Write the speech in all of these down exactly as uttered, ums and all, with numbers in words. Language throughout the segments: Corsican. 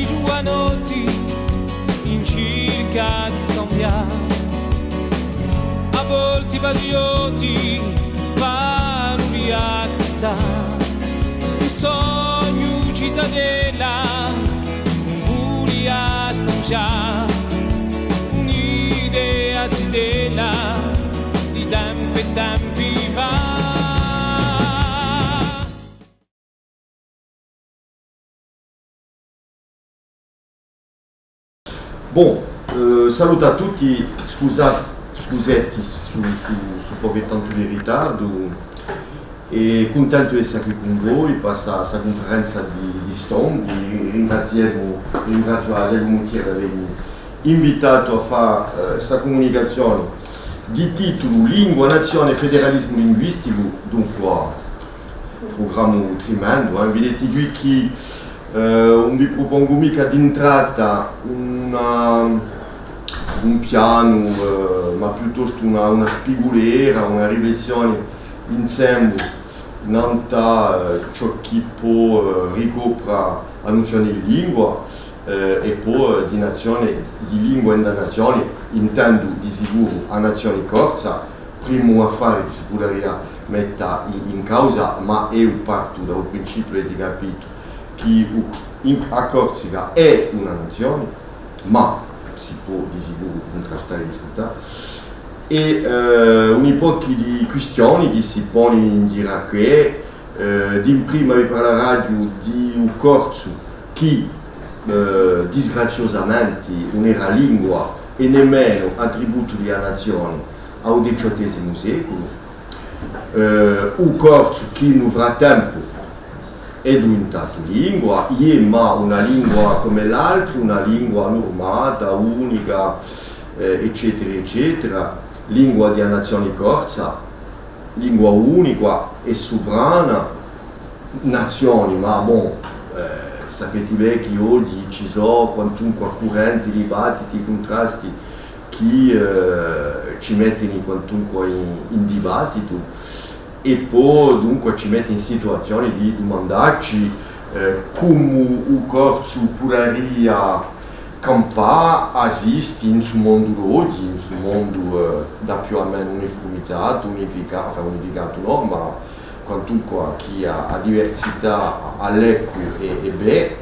Ghjuvanotti in circa di scambià, à volti patriotti, paroli à cristà, un sognu citadella, un vulia stancià, un'idea zitella di tempi è tempi fà. Bon, eh, salutu à tutti, scusat-, scuseti stu, stu, stu pocu tantu di ritardu, è cuntentu d'essa quì cun voi, pà sta, sta cunferenza di, di stondu, ringraziemu, ringraziu à Ghjacumu Thiers d'avemi invitatu à fà, eh, sta cumunicazione di titulu Lingua, nazione, federalismu linguisticu, dunque, prugrammu trimendu, eh. Videti quì chì, eh, ùn vi prupongu micca d'intrata una, un pianu, eh, ma piuttostu una, una spigulera, una riflessione insemu nant'à, eh, ciò chì pò, eh, ricopra a nuzione di lingua, eh, è po, eh, di nazione, di lingua in a nazione, intendu di sicuru a nazione corsa, primu affare chì si pudaria metta in, in causa, ma eiu partu da u principiu, aveti capitu, chì u, in, a Corsica hè una nazione, ma si pò di sicuru cuntrastà è discutà, è, eh, uni pochi di quistioni chì si ponini in ghjiru à què, eh, d'imprima vi parlaraghju di u corsu chì, eh, disgraziosamenti ùn era lingua è nemmenu attributu di a nazione à u diciottesimu seculu, eh, u corsu chì in u frattempu hè diventatu lingua, iè, ma una lingua cum'è l'altri, una lingua nurmata, unica, eh, eccetera, eccetera, lingua di a nazione corsa, lingua unica è suvrana, nazioni, ma bon, eh, sapeti bè chì oghji ci sò quantunque currenti, dibattiti, cuntrasti chì, eh, ci mettini quantunque in, in dibattitu è po dunque ci metti in situazioni di dumandacci, eh, cumu u corsu pudaria campà, asisti in su mondu d'oghji, in su mondu, eh, da più à menu uniformizatu, unifica-, enfin, unificatu nò, ma quantunque chì hà, hà diversità à l'ecu è, è bè,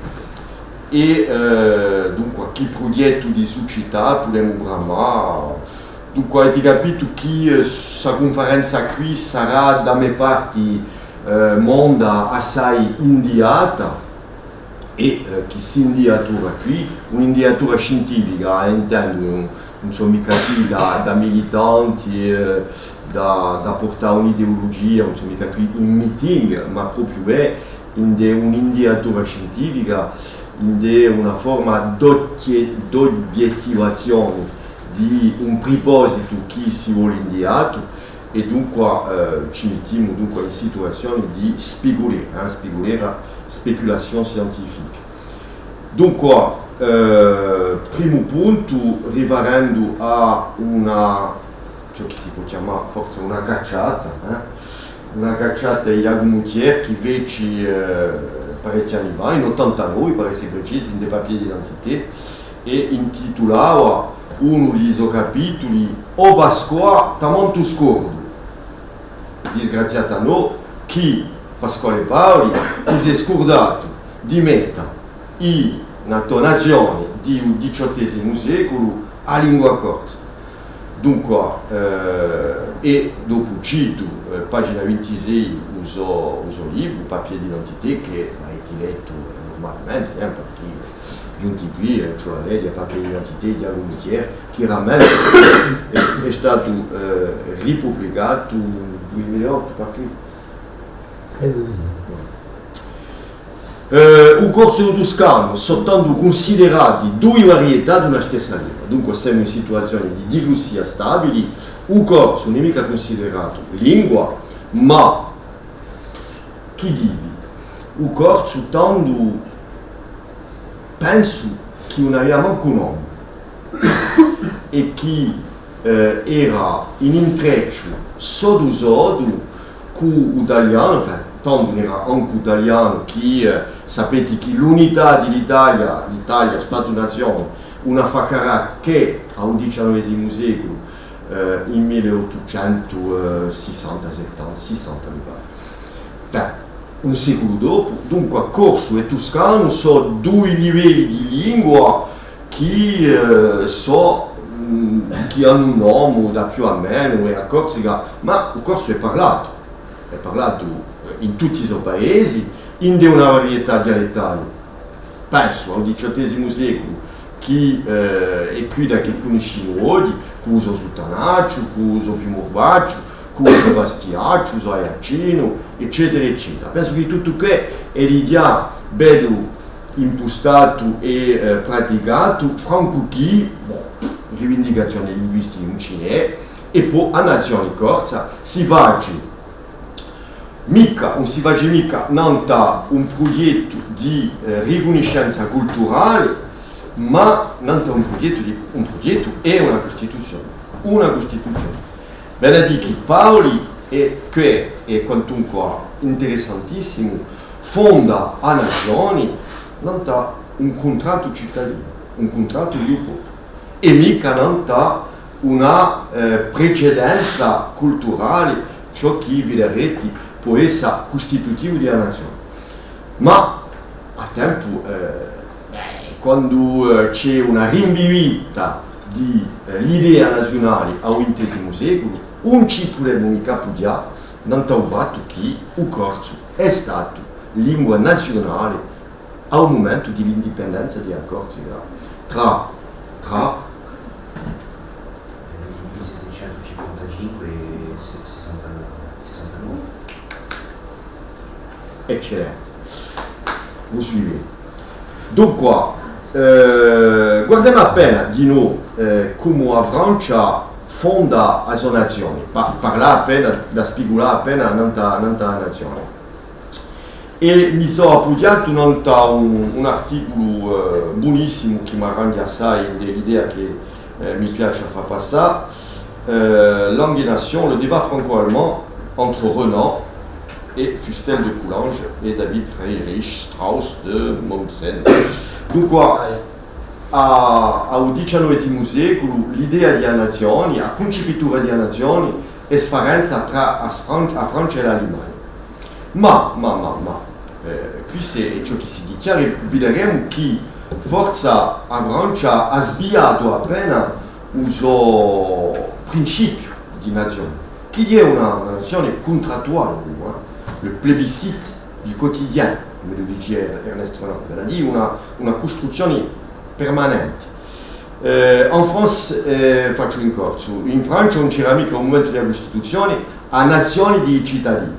è, eh, dunque, chì prughjettu di sucità pudemu bramà. Dunque, aveti capitu chì, eh, sta cunferenza quì sarà da me parti, eh, monda assai indiata, è, eh, chì st'indiatura quì, un'indiatura scientifica, eh, intendu, ùn, ùn sò micca quì da, da militanti, eh, da, da purtà un'ideulugia, ùn sò micca quì in meeting, ma propiu hè ind'è un'indiatura scientifica, ind'è una forma d'oghje-, d'oghjettivazione di un pripositu chì si voli indiatu, è dunque, eh, ci mittimu dunque in situazione di spigulera, eh, spigulera, spéculation scientifique. Dunque, eh, primu puntu, riferendu à una, ciò chì si pò chjamà forse una cacciata, eh? Una cacciata di Ghjacumu Thiers chì feci, eh, parechji anni fà, in ottantanove, per esse precisi, in des papiers d'identité, è intitulava unu di i so capituli: O Pasquà, tamantu scordu. Disgraziata nò, chì Pasquale Paoli ti sè scurdatu di metta in a to nazione di u diciottesimu seculu a lingua corsa. Dunque, eh, è dopu citu, eh, pagina vintisei, u so, u so libru, Papiers d'identité, chì m'aveti lettu, eh, nurmalamente, eh, perchè ghjunti quì, eh, ci hè à leghja Papiers d'identité di Ghjacumu Thiers, chì veramente hè, hè statu, eh, ripubblicatu in duimila è ottu, perchè Eh, u corsu è u tuscanu sò tandu cunsiderati dui varietà d'una stessa lingua. Dunque, semu in situazioni di diglussia stabili. U corsu ùn hè micca cunsideratu lingua, ma, chì divi, u corsu tandu pensu chì ùn avia mancu nomu è chì, eh, era in intrecciu sodu sodu cù u talianu, enfin, Tandu ùn era ancu talianu, chì, eh, sapete chì l'unità di l'Italia, l'Italia, Statu-nazione, ùn affaccarà chè à u diciannovesimu seculu, eh, in mille ottucentu sessanta, settanta, sessanta mi pare. Bè, un seculu dopu, dunque, corsu è tuscanu sò dui livelli di lingua chì, eh, sò, mm, chì anu un nomu da più à menu, è a Corsica, ma u corsu hè parlatu, hè parlatu, eh, in tutti i so paesi, ind'una varietà dialettali. Pensu à u diciottesimu seculu, chì, eh, hè quidda chì cunniscimu oghji, cù u so suttanacciu, cù u so fiumurbacciu, cù u so bastiacciu, u so aiaccinu, eccetera, eccetera. Pensu chì tuttu què hè digià bellu impustatu è, eh, praticatu, francu chì, bon, rivindicazioni linguistichi ùn ci n'hè, è po a nazioni corsa si faci micca, ùn si faci micca nant'à un prughjettu di, eh, ricunniscenza culturali, ma nant'à un prughjettu di, un prughjettu è una Custituzioni. Una Custituzioni. Vene à dì chì Paoli, è què hè quantunque interessantissimu, fonda a nazioni nant'à un cuntrattu citadinu, un cuntrattu di u populu, è micca nant'à una, eh, precedenza culturali, ciò chì vidareti pò essa custitutivu di a nazioni. Ma à tempu, eh, bè, quandu, eh, ci hè una rinvivita di, eh, l'idea naziunali à u vintesimu seculu, ùn ci pudemu micca appughjà nant'à u fattu chì u corsu hè statu lingua naziunali à u mumentu di l'indipendenza di a Corsica, trà, trà mille settecentu cinquantacinque è se-, sessanta, sessantanove. Eccellente. Vous suivez. Dunque, eh, guardemu appena dinò, eh, cumu a Francia fonda a so nazioni. Pa-, parlà appena, da spigulà appena nant'à, nant'à a nazioni. È mi sò appughjatu nant'à un, un articulu, eh, bunissimu chì m'arranghja assai, ind'è l'idea chì, eh, mi piaci à fà passà, eh, Langue et Nation, le débat franco-allemand entre Renan et Fustel de Coulanges et David Friedrich Strauss de Mommsen. Dunque, à, à u diciannovesimu seculu, l'idea di a nazioni, a cuncipitura di a nazioni, hè sfarenta trà a Fran-, a Francia è l'Alimagna. Ma, ma, ma, ma, eh, quì hè ciò chì si dichjara, è vidaremu chì forsa a Francia hà sviatu appena u so principiu di nazioni, chì hè una, una nazioni cuntrattuali, eh, le plébiscite du quotidien, cum'ellu dicia Er-, Ernest Renan, vale à dì una, una custruzzioni permanenti. Eh, en France, eh, facciu in corsu, in Francia ùn c'era micca à u mumentu di a Custituzioni a nazioni di i citadini,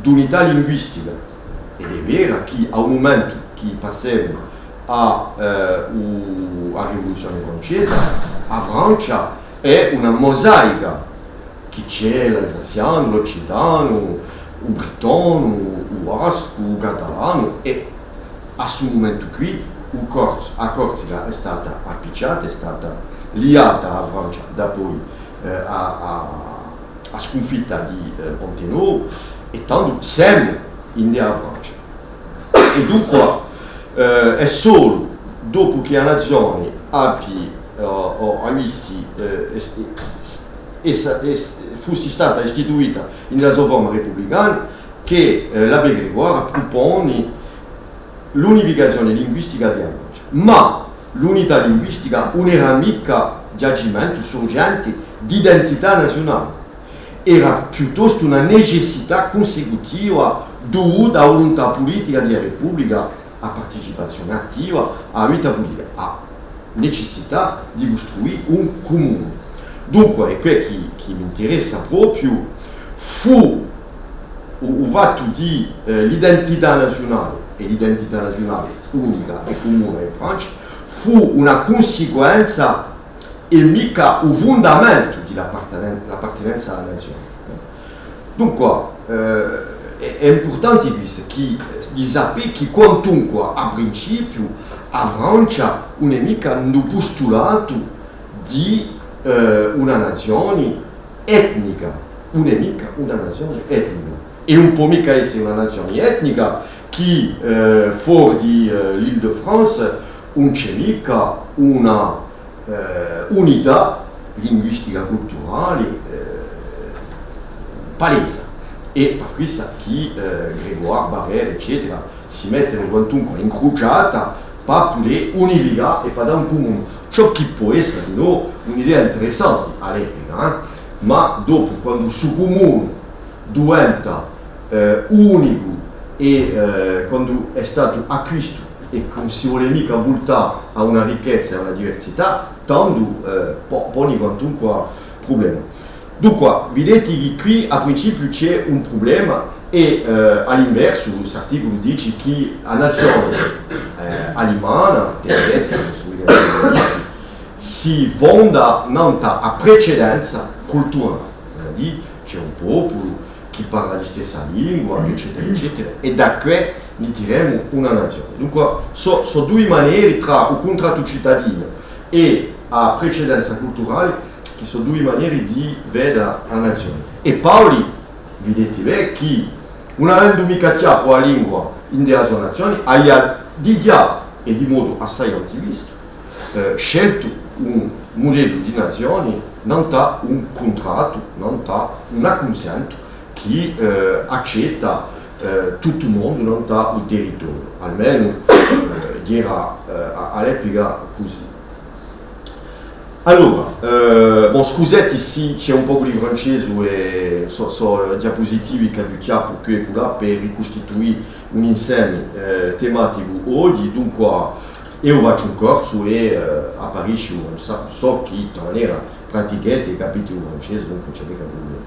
d'unità linguistica. Ed hè vera chì à u mumentu chì passemu à, eh, u, a Rivoluzioni francesa, a Francia hè una mosaica chì ci hè l'alsazianu, l'occitanu, u brittonu, u bascu, u catalanu, è à stu mumentu quì u Cors-, a Corsica hè stata appicciata, hè stata liata à a Francia dapoi, eh, a, a, a scunfitta di, eh, Ponte Novu, è tandu semu ind'è a Francia. È dunque, eh, hè solu dopu chì a nazioni appi, eh, o avissi, eh, es-, es-, essa, es-, fussi stata istituita in a so forma republicana chì, eh, l'abbé Grégoire pruponi l'unificazioni linguistica di a Francia. Ma l'unità linguistica ùn era micca ghjacimentu surgenti d'identità naziunali. Era piuttostu una necessità cunsicutiva duvuta à a vuluntà pulitica di a Republica, a participazioni attiva à a vita pulitica, a necessità di custruì un cumunu. Dunque, hè què chì, chì m'interessa propiu, fù u, u fattu di, eh, l'identità naziunali, è l'identità naziunali unica è cumuna in Francia, fù una cunsiquenza è micca u fundamentu di l'appartenen-, l'appartenenza à a nazioni. Dunque, eh, hè, hè impurtanti questu, chì, eh, di sapè chì quantunque à principiu a Francia ùn hè micca in u pustulatu di, eh, una nazioni etnica, ùn hè micca una nazioni etnica. È ùn pò micca esse una nazione etnica chì, eh, fora di, eh, l'Île-de-France ùn ci hè micca una, eh, unità linguistica culturale, eh, palesa. È per quessa chì, eh, Grégoire, Barrère, eccetera, si mettenu quantunque in cruciata pà pudè unificà è pà dà un cumunu. Ciò chì pò esse, nò, un'idea interessante à l'epica, eh? Ma dopu, quandu stu cumunu diventa, eh, unicu è, eh, quandu hè statu acquistu è chì ùn si vole micca vultà à una ricchezza è à una diversità, tandu, eh, po-, poni quantunque prublema. Dunque, videti chì quì à principiu ci hè un prublema è, eh, à l'inversu, st'articulu dici chì a nazione, eh, alimana, tedesca, ùn sò micca, si fonda nant'à a precedenza culturale, vale à dì, ci hè un populu chì parla listessa lingua, eccetera, eccetera, è da què ni tiremu una nazione. Dunque, sò, sò dui maneri trà u cuntrattu citadinu è a precedenza culturale, chì sò dui maneri di veda a nazione. È Paoli, videti bè, chì, ùn avendu micca chjappu a lingua ind'è a so nazione, avia dighjà, è di modu assai antimistu, eh, sceltu un mudellu di nazione nant'à un cuntrattu, nant'à un accunsentu chì, eh, accetta, eh, tuttu u mondu nant'à u territoriu, almenu, eh, era, eh, à, à l'epica cusì. Allora, eh, bon, scuseti sì ci hè un pocu di francesu è sò, sò, eh, diapusitivi ch'aghju chjappu quì è culà per ricustituì un insemi, eh, tematicu oghji, dunque, eiu u facciu in corsu è, eh, apparisci, ùn sò, sò chì, di tutti manera, praticheti è capiti u francesu, dunque ùn ci hè micca prublema.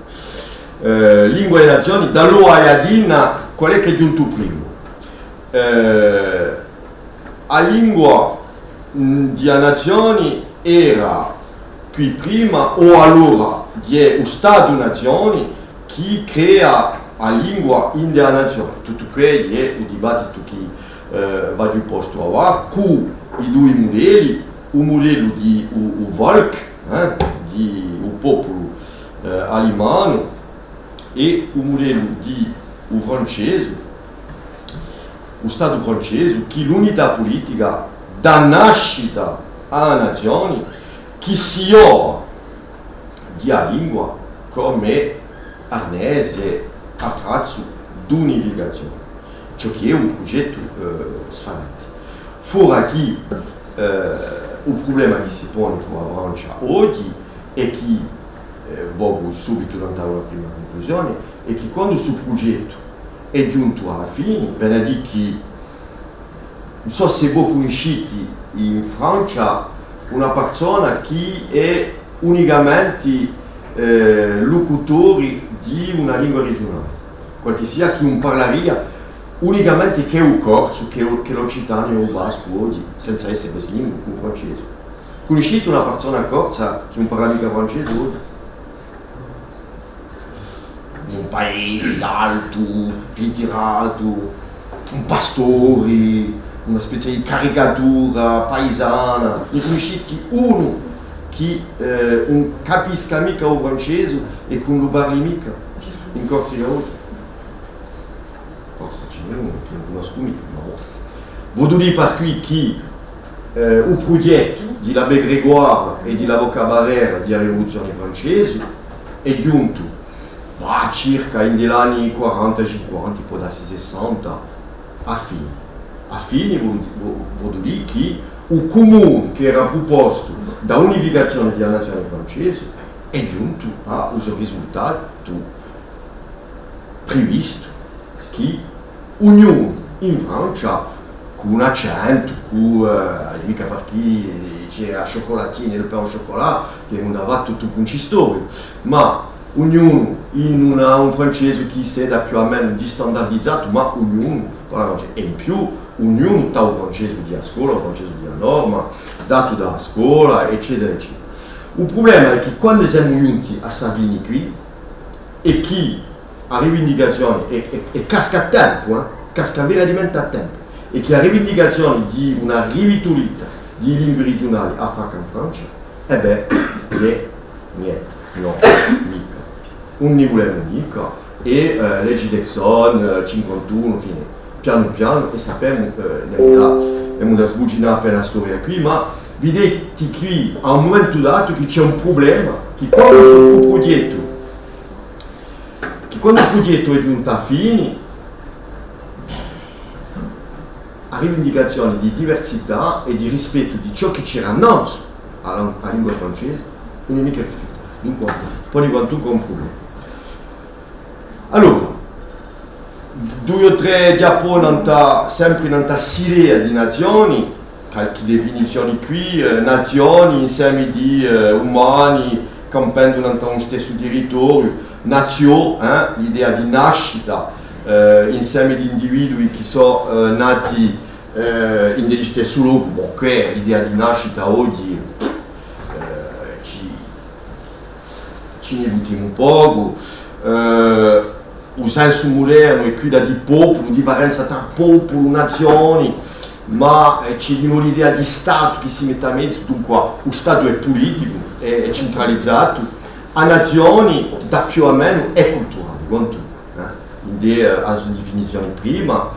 Eh, lingua è nazioni, da allora à oghji, quale hè chì hè ghjuntu primu? Eh, a lingua, mm, di a nazioni era quì prima o allora hè u Statu-nazioni chì crea a lingua ind'è a nazioni. Tuttu què hè u dibattitu chì, eh, v'aghju postu avà, cù i dui mudelli, u mudellu di u, u Volk, eh, di u populu, eh, alimanu, è u mudellu di u francesu, u Statu francesu, chì l'unità pulitica dà nascita à a nazioni, chì si ghjova di a lingua cum'è arnese, attrazzu d'unificazioni, ciò chì hè un prughjettu, eh, sfanetti. Fora chì, eh, u prublema chì si poni cù a Francia oghji hè chì, eh, vocu subitu nant'à una prima cunclusioni, hè chì quandu stu prughjettu hè ghjuntu à a fini, veni à dì chì, ùn sò s'è vo cunnisciti in Francia una parsona chì hè unicamenti, eh, lucutori di una lingua regiunali, qualchissia chì ùn parlaria unicamenti chè u corsu, chè u, chè l'occitanu o u bascu oghji, senza esse bislingu cù u francesu. Cunnisciti una parsona corsa chì ùn parla micca francesu oghji? Un paesi altu, ritiratu, un pastori, una spezia di caricatura paisana. Ni cunnisciti unu chì, eh, ùn capisca micca u francesu è chì ùn lu parli micca in Corsica oghji? Forse ci n'hè unu chì ùn cunnoscu micca, ma bon. Vodu dì par quì chì, eh, u prughjettu di l'abbé Grégoire è di l'avocà Barrère di a Rivoluzioni francesi hè ghjuntu, bah, circa in di l'anni quaranta, cinquanta, pò dassi sessanta, à fini. À fini, vodu, vo-, vodu dì chì u cumunu chì era prupostu da unificazioni di a nazioni francesi hè ghjuntu à u so risultatu privistu, chì ognunu in Francia, cù un accentu, cù, eh, micca parchì ci hè a chocolatina è le pain au chocolat, chì ùn hà fattu tuttu un cuncistoriu, ma ognunu in una, un francesu chì s'hè più o menu distandardizatu, ma ognunu parla francesi. È in più, ognunu hà u francesu di a scola, u francesu di a norma, datu da a scola, eccetera, eccetera. U prublema hè chì quandu semu ghjunti à sta fini quì, è chì a rivindicazioni, è, è, è casca à tempu, eh, casca veramenti à tempu, è chì a rivindicazioni di una rivitulita di i lingui rigiunali a facca in Francia, è bè, hè nienti, nò, micca. Ùn ni vulemu micca, è, eh, legi Deixonne, eh, cinquantunu, infine, pianu pianu, è sapemu, eh, emu da, emu da sbuginà appena a storia quì, ma videti chì à un mumentu datu chì ci hè un prublema, chì quandu u prughjettu, chì quandu u prughjettu hè ghjuntu à fini, a rivindicazione di diversità è di rispettu di ciò chì c'era nanzu à la, à a lingua francese, ùn hè micca rispettata. Dunque, poni quantunque un prublema. Allora, dui o trè diapò nant'à, sempri nant'à st'idea di nazioni, qualchì definizioni quì, eh, nazioni, insemi di, eh, umani campendu nant'à un stessu territoriu, natio, eh, l'idea di nascita, eh, insemi di individui chì sò, eh, nati, eh, in u listessu locu, bon, chì l'idea di nascita oghji, eh, ci, ci ne futimu pocu, eh, u sensu mudernu hè quidda di populu, differenza trà populu, nazioni, ma, eh, ci hè dinò l'idea di Statu chì si mette à mezu, dunque u Statu hè puliticu, hè, hè centralizatu, a nazioni, da più à menu, hè culturali, quantunque, eh, ind'è, eh, a so definizioni prima,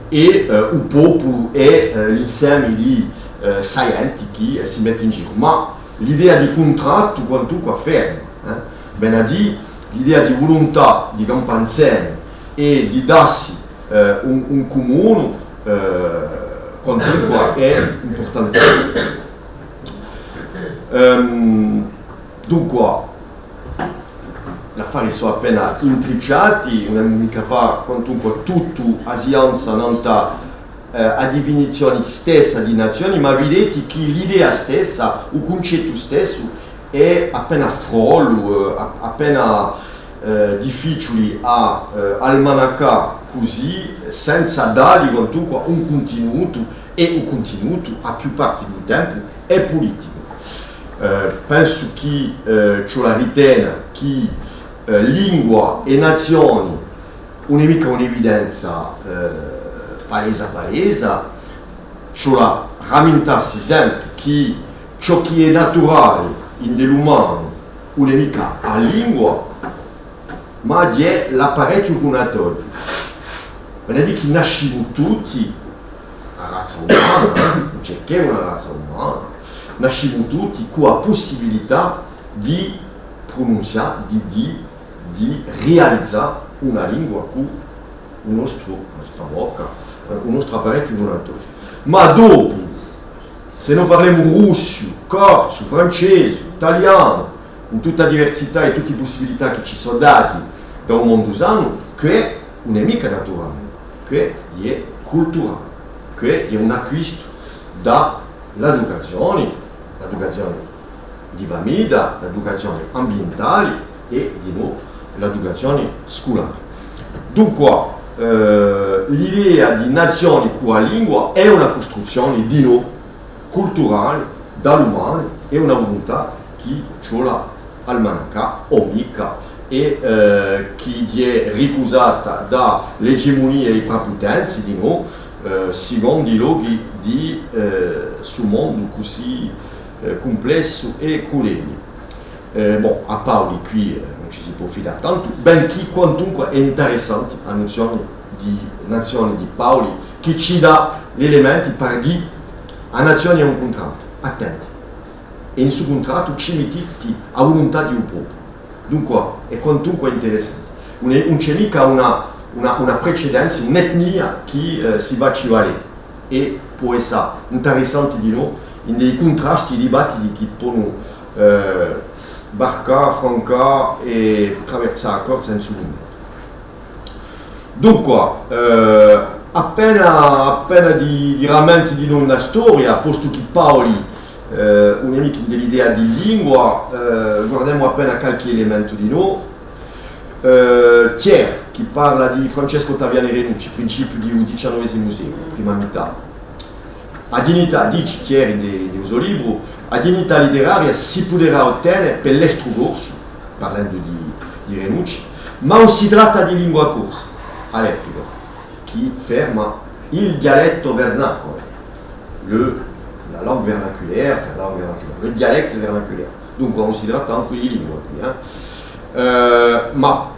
è, eh, u populu hè, eh, l'insemi di, eh, ssa ghjenti chì, eh, si mette in giru. Ma l'idea di cuntrattu, quantunque, ferma, eh, vene à dì l'idea di vuluntà di campà insemi è di dassi, eh, un, un cumunu, eh, quantunque hè impurtantissima. Ehm, dunque, l'affari sò appena intricciati, ùn emu micca à fà quantunque tuttu a sianza nant'à, eh, a definizioni stessa di nazioni, ma videti chì l'idea stessa, u cuncettu stessu, hè appena frolu, eh, a-, appena, eh, difficiuli à, eh, almanaccà cusì, senza dalli quantunque un cuntinutu, è u cuntinutu, a più parti di u tempu, hè puliticu. Eh, pensu chì, eh, ci vole à ritena chì, eh, lingua è nazioni ùn hè micca un'evidenza, eh, palesa palesa, ci vole à rammintassi sempri chì ciò chì hè naturali ind'è l'umanu ùn hè micca a lingua, ma hè l'apparechju funatoriu. Vene à dì chì nascimu tutti, a razza umana, eh, ùn ci hè chè una razza umana, nascimu tutti cù a pussibilità di prununzià, di, di, di rializà una lingua cù u nostru, a nostra bocca, eh, u nostru apparechju funatoriu. Ma dopu, s'è no parlemu russu, corsu, francesu, talianu, cù tutta a diversità è tutti i pussibilità chì ci sò dati da u mondu sanu, què ùn hè micca naturali, què hè culturali, què hè un acquistu da l'educazioni, l'educazioni di famidda, l'educazioni ambientali è dinò l'educazioni sculari. Dunqua, eh, l'idea di nazioni cù a lingua hè una custruzzioni dinò culturali da l'umani, hè una vuluntà chì ci vole à almanaccà o micca, è, eh, chì hè ricusata da l'egemunia di i preputenzi dinò, eh, sicondu i lochi di, eh, stu mondu cusì, eh, cumplessu è crudeli. Eh, bon, à Paoli quì, eh, ùn ci si pò fidà tantu, benchì quantunque hè interessanti a nuzioni di, nazioni di Paoli, chì ci dà l'elementi per dì a nazioni hè un cuntrattu, attenti, è in stu cuntrattu ci mittiti a vuluntà di u populu. Dunqua, hè quantunque interessanti. Ùn hè, ùn ci hè micca una, una, una precedenza, un'etnia chì, eh, si faci valè. È pò essa interessanti dinò, ind'i cuntrasti, i dibattiti chì ponu, eh, barcà, francà è traversà a Corsica in stu mumentu. Dunqua, eh, appena, appena di, di rammenti dinò in a storia, postu chì Paoli, eh, ùn hè micca ind'è l'idea di lingua, eh, guardemu appena calchì elementu dinò. Eh, Thiers, chì parla di Francescu Ottaviani Renucci, principiu di u diciannovesimu seculu, prima mità. A dignità, dici Thiers in u so libru, a dignità literaria si puderà ottene per l'estru corsu, parlendu di, di Renucci, ma ùn si tratta di lingua corsa, à l'epica, chì ferma il dialetto vernacolo, le, la langue vernaculaire, enfin, la langue vernaculaire, le dialecte vernaculaire. Dunque, ùn si tratta ancu di lingua quì, eh. Eh, ma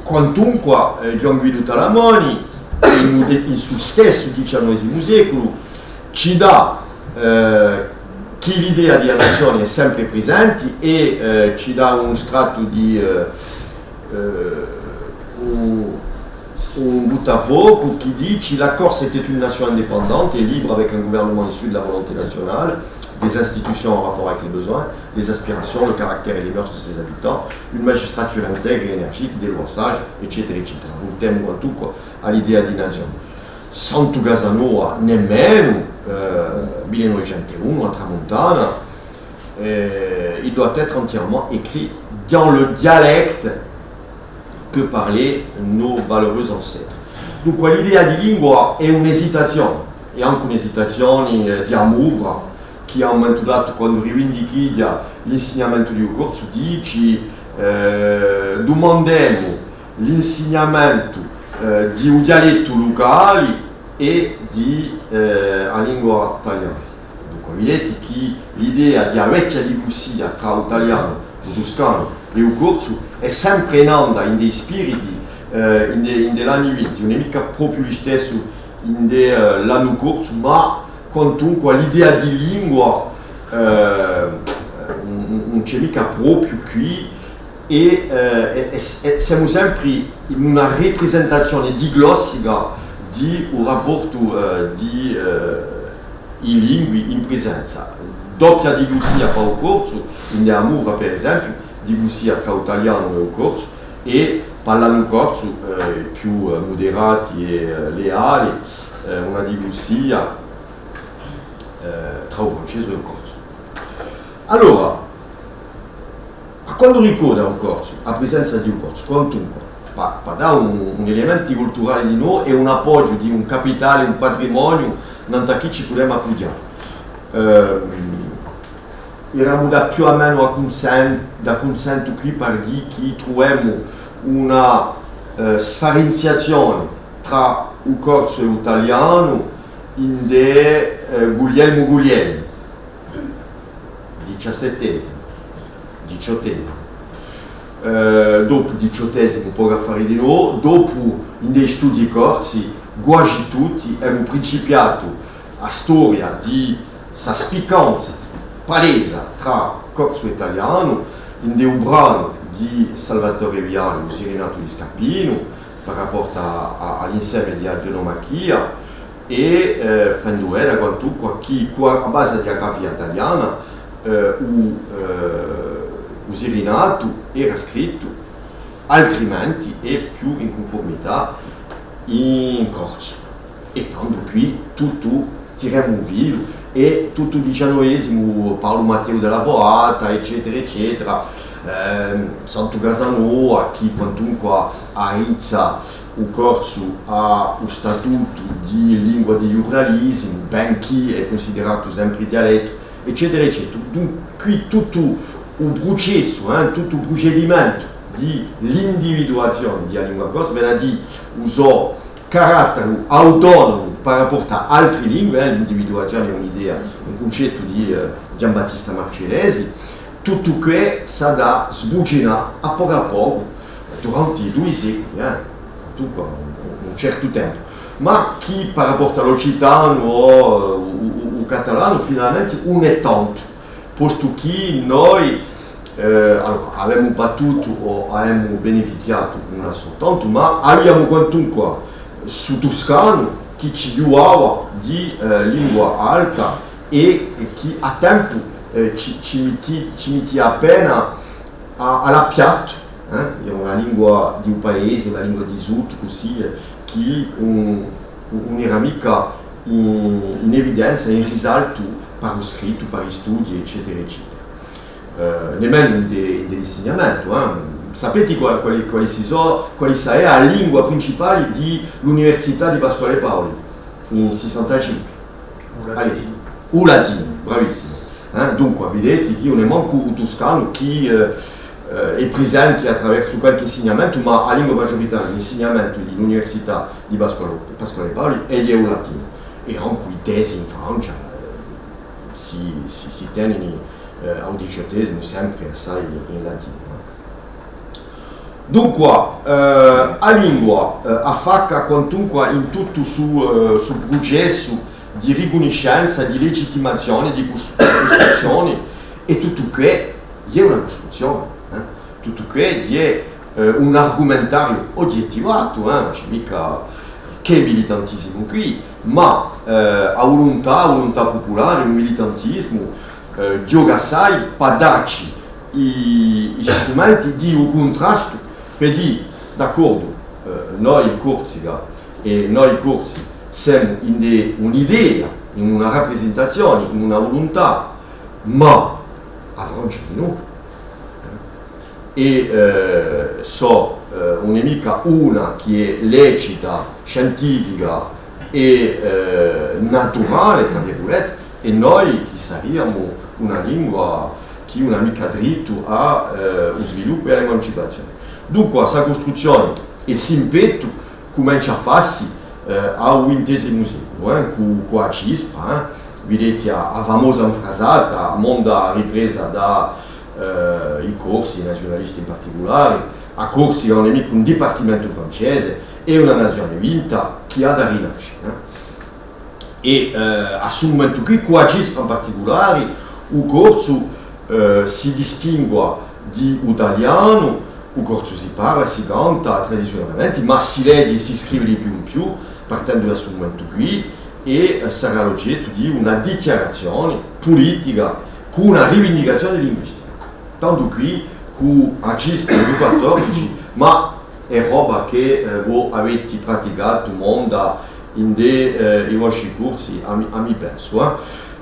Quantunque, eh, Ghjuvan Guidu Talamoni, in, in su stessu diciannovesimu seculu, ci dà, eh, chì l'idea di a nazione hè sempre prisenti è, eh, ci dà un strattu di, eh, eh, un, un buttafocu chì dici: La Corse était une nation indépendante et libre avec un gouvernement issu de la volonté nationale, des institutions en rapport avec les besoins, les aspirations, le caractère et les mœurs de ses habitants, une magistrature intègre et énergique, des lois sages, eccetera, eccetera. Vultemu quantunque à l'idea di nazione. Santu Casanova, nemmenu, eh, mille novecentu unu, a Tramuntana, eh, il doit être entièrement écrit dans le dialecte que parlaient nos valeureux ancêtres. Dunque, l'idea di lingua hè un'esitazione, hè ancu un'esitazione, eh, di A Muvra, chì à un mumentu datu, quandu rivindichiglia l'insignamentu di u corsu, dici, eh, dumandemu l'insignamentu, eh, di u dialettu lucali è di, eh, a lingua taliana. Dunque, videti chì l'idea di a vechja dilussia trà u talianu, u tuscanu è u corsu hè sempre in anda in i spiriti, eh, in i, in l'anni vinti, ùn hè micca propiu listessu in, eh, l'annu corsu, ma quantunque l'idea di lingua, eh, ùn, ùn, ùn ci hè micca propiu quì, è, eh, è, è, è semu sempri in una riprisentazione diglossica di u rapportu, eh, di, eh, i lingui in prisenza. Doppia dilussia pà u corsu, in A Muvra, per esempiu, dilussia trà u talianu è u corsu, è pà l'annu corsu, eh, più, eh, muderati è, eh, leali, eh, una dilussia, eh, trà u francesu è u corsu. Allora, à quandu ricorda u corsu, a prisenza di u corsu, quantunque, pà, pà dà un, un elementu culturali di noi è un appoghju di un capitali, un patrimoniu, nant'à chì ci pudemu appughjà. Ehm, eramu da più o menu à cunsen-, d'accunsentu quì par dì chì truvemu una, eh, sfarinziazione trà u corsu è u talianu indè, eh, Guglielmu Guglielmi, diciassettesimu, diciottesimu. Eh, dopu diciottesimu, pocu affari di novu, dopu indè i studii corsi, guasi tutti, emu principiatu a storia di sta spiccanza palesa trà corsu è talianu, indè u branu di Salvatore Viali, u Sirinatu di Scarpinu, par rapportu à, à, à l'inseme di a geonomachia, è, eh, fendu veda quantunque chì, cù a, a basa di a grafia taliana, eh, u, eh, u Sirinatu era scrittu altrimenti è più in cunfurmità in corsu. È tandu quì tuttu tiremu u filu, è tuttu u diciannovesimu, Paulu Matteu di a Foata, eccetera, eccetera, ehm, Santu Casanova, chì quantunque arizza u corsu à u statutu di lingua di ghjurnalisimu, benchì hè cunsideratu sempri dialettu, eccetera, eccetera. Dunque, quì tuttu u prucessu, eh, tuttu u prucedimentu di l'individuazione di a lingua corsa, vale à dì u so caratteru autonomu par rapportu à altri lingui, eh, l'individuazione hè un'idea, un cuncettu di, eh, Ghjambattista Marcellesi, tuttu què s'hà da sbucinà à pocu à pocu, duranti dui seculi, eh, dunque un, un certu tempu. Ma chì par rapportu à l'occitanu o, eh, u, u, u catalanu, finalmenti ùn hè tantu, postu chì noi, eh, allora, avemu battutu o avemu benefiziatu, ùn la sò tantu, ma aviamu quantunque stu tuscanu chì ci ghjuvava di, eh, lingua alta è, è chì à tempu, eh, ci, ci mitti-, ci mittia appena à, à l'appiattu, eh, hè una lingua di u paesi, una lingua di sud, cusì, eh, chì ùn, ùn era micca in, in evidenza, in risaltu par u scrittu, par i studii, eccetera, eccetera. Eh, nemmenu in de, in de l'insignamentu, eh. Sapeti qua-, quali, quali si sò, quali s'hè a lingua principali di l'Università di Pasquale Paoli in sessantacinque? U latinu. U latinu, bravissimu. Eh, dunque, videti chì ùn hè mancu u tuscanu chì, eh, eh, hè prisenti attraversu qualchì insignamentu, ma a lingua maggioritaria di l'insignamentu di l'Università di Pasquale, Pasquale Paoli hè u latinu. È ancu i tesi in Francia, eh, si, si, si tenini, eh, à u diciottesimu sempri assai in latinu, eh. Dunqua, eh, a lingua, eh, affacca quantunqua in tuttu su, eh, su prucessu di ricunniscenza, di legittimazione, di cus-, di custruzzione, è tuttu què hè una custruzzione, eh. Tuttu què hè, eh, un argumentariu oghjettivatu, eh, ùn ci hè micca chè militantisimu quì, ma, eh, a vuluntà, a vuluntà pupulare, u militantisimu, eh, ghjoca assai pà dacci i, i strumenti di u cuntrastu, per dì, d'accordu, eh, noi in Corsica è noi Corsi semu ind'è un'idea, in una raprisentazione, in una vuluntà, ma a Francia dinò. È, eh, sò, eh, ùn hè micca una chì hè lecita, scientifica è, eh, naturale, trà virgulette, è noi chì sariamu una lingua chì ùn hà micca drittu à, eh, u sviluppu è à l'emancipazione. Dunqua, sta custruzzione hè simpettu, cumencia à fassi, eh, à u vintesimu seculu, eh, cù, cù a Cispra, eh. Videti a, a famosa infrasata, monda ripresa da, eh, i Corsi, i naziunalisti in particulare: a Corsica ùn hè micca un dipartimentu francese, hè una nazione vinta chì hà da rinasce, eh. È, eh, à stu mumentu quì, cù a Cispra in particulare, u corsu, eh, si distingua di u talianu, u corsu si parla, si canta tradiziunalmente, ma si leghji è si scrivi di più in più, partendu da stu mumentu quì, è, eh, sarà l'ogettu di una dichjarazione pulitica cù una rivindicazione linguistica. Tandu quì, cù a Cispra di u quattordici, ma hè roba chì, eh, vo aveti praticatu, monda, ind'è, eh, i vostri cursi, à mi, à mi pensu, eh.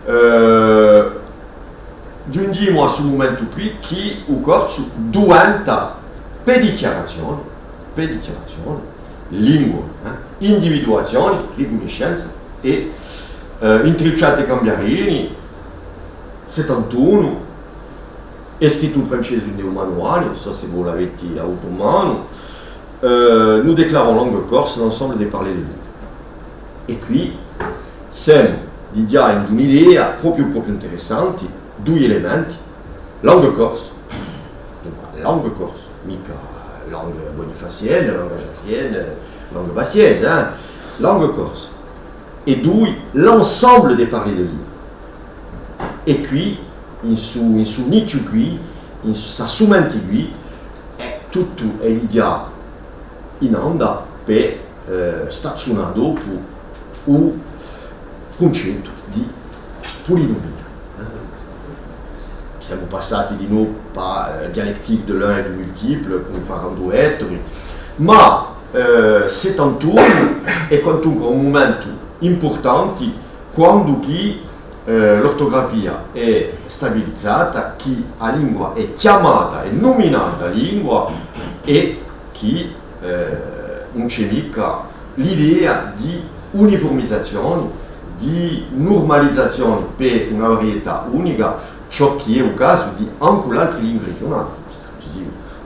Eh, ghjunghjimu à stu mumentu quì chì u corsu duventa, per dichjarazione, per dichjarazione, lingua, eh, individuazione, ricunniscenza, è, eh, Intricciate è cambiarini, settantunu, hè scrittu in francese ind'è u manuale, ùn sò s'è vo l'aveti avutu in manu, eh, nous déclarons langue corse l'ensemble des parlers de l'île. È quì semu dighjà in un'idea propiu, propiu interessante, dui elementi: langue corse, dunque, langue corse, micca langue bonifazienne, langue ajaccienne, langue bastiaise, eh, langue corse. È dui, l'ensemble des parlers de l'île. È quì, in su, in su nichju quì, in sta sumenti quì, hè tuttu, hè dighjà in anda per, eh, stazzunà dopu u cuncettu di pulinumia. Eh? Semu passati dinò pà, eh, dialectique de l'un et du multiple, cù Ferrandu Ettori, ma, eh, settantunu hè quantunque un mumentu impurtanti, quandu chì, eh, l'ortugrafia hè stabilizata, chì a lingua hè chjamata è numinata lingua, è chì, eh, ùn ci hè micca l'idea di unifurmizazione, di nurmalizazione per una varietà unica, ciò chì hè u casu di ancu l'altri lingui regiunali,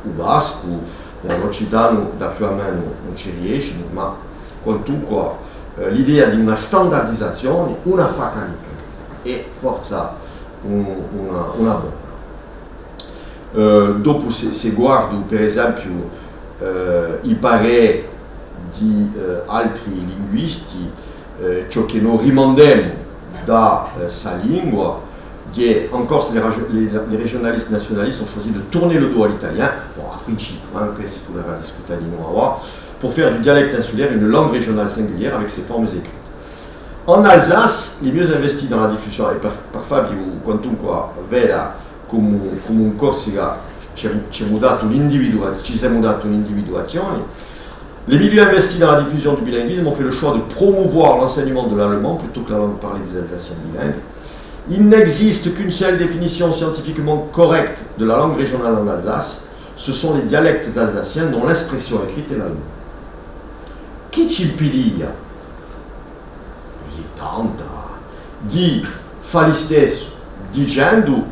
u bascu, eh, l'occitanu da più à menu ùn ci riescenu, ma quantunque, eh, l'idea di una standardizazione, una faccanica, hè forsa un, una, una bona. Eh, dopu, s'è, s'è guardu, per esempiu, eh, i parè di, eh, altri linguisti, eh, ciò chì no rimandemu da, eh, sta lingua, hè, en Corse, les régio-, les, les régionalistes nationalistes ont choisi de tourner le dos à l'italien. Bon, à principiu, hein, chì si pudarà discutà dinò avà, pour faire du dialecte insulaire une langue régionale singulière avec ses formes écrites. En Alsace, les mieux investis dans la diffusion, è per, per fà vi quantunque veda cumu, cumu in Corsica ci hè, ci hè mudatu l'individua-, ci semu datu un'individuazione, les milieux investis dans la diffusion du bilinguisme ont fait le choix de promouvoir l'enseignement de l'allemand plutôt que la langue parlée des Alsaciens bilingues. Il n'existe qu'une seule définition scientifiquement correcte de la langue régionale en Alsace, ce sont les dialectes alsaciens dont l'expression écrite est l'allemand. Chì ci impidia, cusì tanta, di fà listessu, dicendu,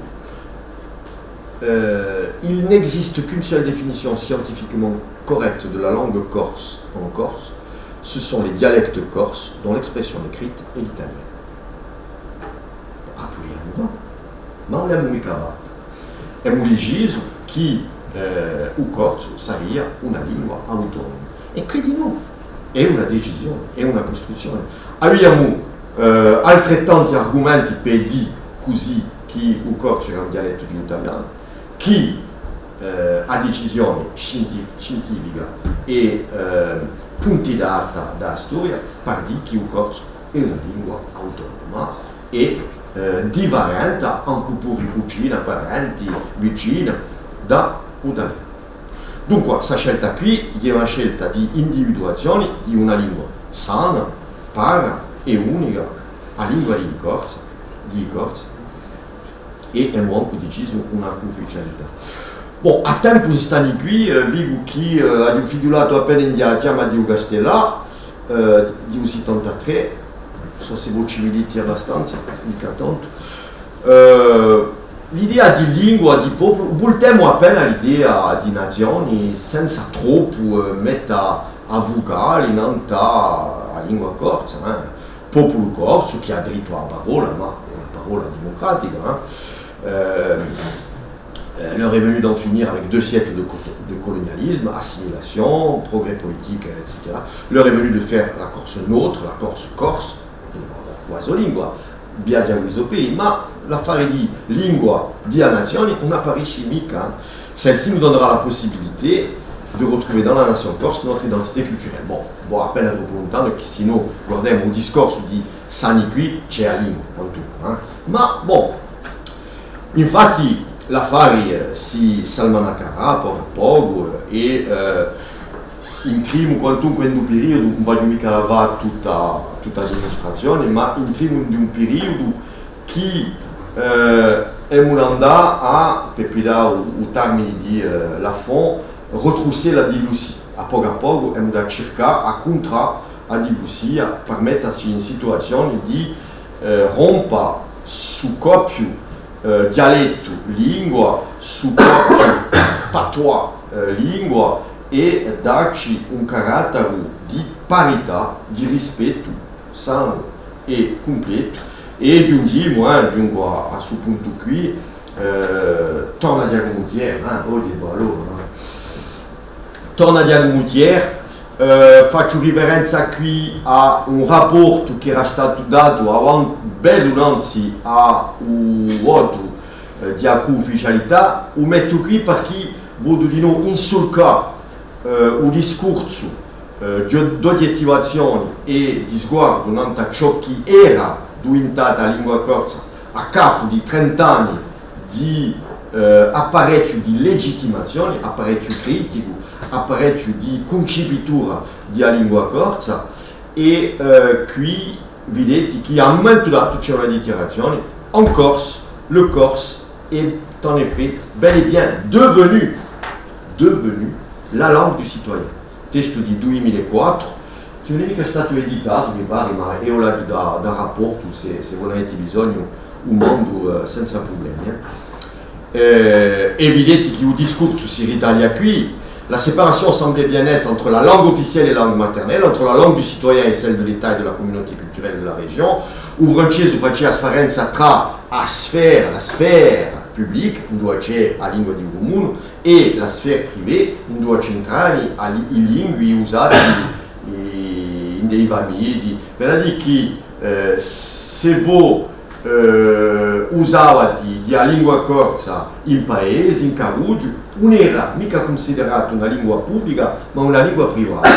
eh, il n'existe qu'une seule définition scientifiquement correcte de la langue corse en Corse, ce sont les dialectes corses dont l'expression écrite est l'italien. A pudiamu fà, ma ùn l'emu micca fatta. Emu dicisu chì eh, u corsu saria una lingua autonoma. È quì dinò hè una decisione, hè una custruzzione. Aviamu, eh, altrettanti argumenti per dì cusì chì u corsu era un dialettu di u talianu, chì, eh, a decisione scientif-, scientifica è, eh, puntidata da a storia, par dì chì u corsu hè una lingua autonoma è, eh, differenta, ancu puru cucina, parenti, vicina, da u talianu. Dunque, sta scelta quì hè una scelta di individuazione di una lingua sana, para è unica, a lingua di i Corsi, di i Corsi, è emu ancu decisu una ufficialità. Bon, à tempu in st'anni quì, eh, vicu chì, eh, aghju fighjulatu appena in a chjama di u Castellà, eh, di u sittantatrè, sò s'è vo ci viditi abbastanza, micca tantu. Eh, l'idea di lingua, di populu, vultemu appena l'idea di nazioni senza troppu, eh, metta a vucali nant'à a lingua corsa, eh. Populu corsu chì hà drittu à a parola, ma una parola dimucratica, eh. Euh, euh, l'heure est venue d'en finir avec deux siècles de co-, de colonialisme, assimilation, progrès politique, et cetera. L'heure est venue de faire la Corse nôtre, la Corse corse, quasi lingua, viaghja cù i so pedi, ma l'affare di lingua di a nazioni ùn apparisci micca, eh. Celle-ci nous donnera la possibilité de retrouver dans la nation corse notre identité culturelle. Bon, vo appena troppu luntanu, chì sinnò guardemu u discorsu di st'anni quì, ci hè a lingua, quantunque, eh. Ma, bon, infatti, l'affari, eh, si, s'almanaccarà pocu à pocu, eh, è, eh, intrimu quantunque in un periodu, ùn vogliu micca lavà tutta, tutta a dimustrazioni, ma intrimu in un periodu chì, eh, emu da andà à, per piglià u, u tarmini di, eh, Lafon, retrousser la diglossie. À pocu à pocu emu da circà à cuntrà a diglossia, per mettaci in situazioni di, eh, rompa stu coppiu, eh, dialettu lingua, stu coppiu patois, eh, lingua, è dacci un carattaru di parità, di rispettu sanu è cumplettu. È ghjunghjimu, eh, dunque à, à stu puntu quì, eh, torna Ghjacumu Thiers, eh, oghje, bò, allora, eh. Torna Ghjacumu Thiers, eh, facciu riferenza quì à un rapportu chì era statu datu avan-, bellu nanzi à u votu, eh, di a cuufficialità, u mettu quì parchì vodu dinò insulcà, eh, u discursu, eh, di o-, d'oghjettivazioni è di sguardu nant'à ciò chì era duvintata a lingua corsa à capu di trent'anni di, eh, apparechju di legittimazioni, apparechju criticu, apparechju di cuncipitura di a lingua corsa, è, eh, quì videti chì à un mumentu datu ci hè una dichjarazioni, en Corse, le corse est en effet bel et bien devenu, devenu la langue du citoyen. Testu di dui mila è quattru, chì ùn hè micca statu editatu, mi pari, ma eiu l'aghju da, da rapportu, s'è, s'è vo n'aveti bisognu, u mandu, eh, senza prublemi, eh. Eh, è videti chì u discursu si ritaglia quì. La séparation semblait bien nette entre la langue officielle et la langue maternelle, entre la langue du citoyen et celle de l'État et de la communauté culturelle de la région. U francesu facia a sfarenza trà a sphère, la sphère publique, induva ci hè a lingua di u cumunu, è la sphère privée, induva ci intrani a li-, i lingui usati i-, in i famiddi. Vale à dì chì, eh, s'è vo eh, usavati di a lingua corsa in paesi, in carrughju, ùn era micca cunsiderata una lingua publica, ma una lingua privata.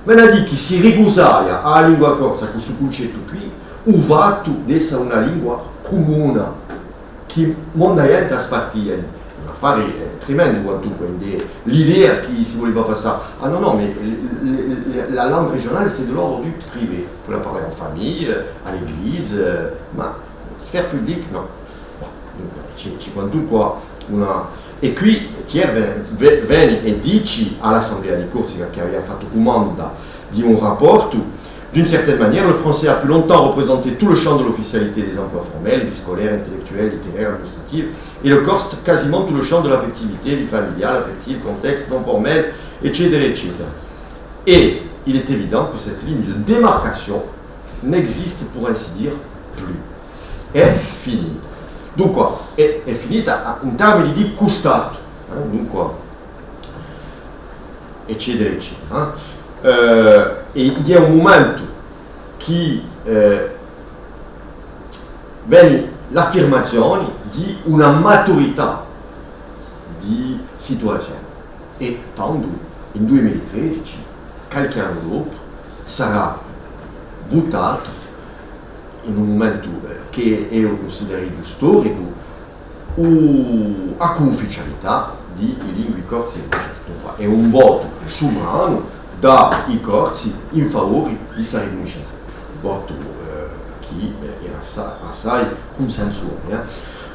Vale à dì chì si ricusaia à a lingua corsa cù stu cuncettu quì, u fattu d'essa una lingua cumuna, chì monda ghjente a spartia. Un affari, eh, trimendu, quantunque, in l'idea chì si vulia passà. Ah, nò, nò, mais le, le, le, la langue régionale, c'est de l'ordre du privé. Vous la parlez en famille, euh, à l'église, euh, ma sphère publique, nò. Bon, dunque, ci hè, ci hè quantunque una, è quì Thiers ve-, ve-, veni è dici à l'Assemblea di Corsica chì avia fattu cumanda di un rapportu, d'une certaine manière, le français a pu longtemps représenter tout le champ de l'officialité des emplois formels, vie scolaire, intellectuelle, littéraire, administrative, et le corse quasiment tout le champ de l'affectivité, vie familiale, affective, contexte, non formel, et cetera, et cetera. Et il est évident que cette ligne de démarcation n'existe pour ainsi dire plus. Hè finita. Dunque, hè, hè finita in termini di custatu, eh, Dunque, eccetera, eccetera. Eh, è hè un mumentu chì, eh, veni l'affirmazioni di una maturità di situazioni. È tandu, in dui mila è tredeci, qualchì annu dopu, sarà vutatu, in un mumentu, eh, chì eiu cunsidereghju storicu, u, a cuufficialità di i lingui corsi è cusì. Dunque, hè un votu suvranu da i Corsi in favori di sta ricunniscenza. Votu, eh, chì, eh, era assai, assai cunsensuale, eh.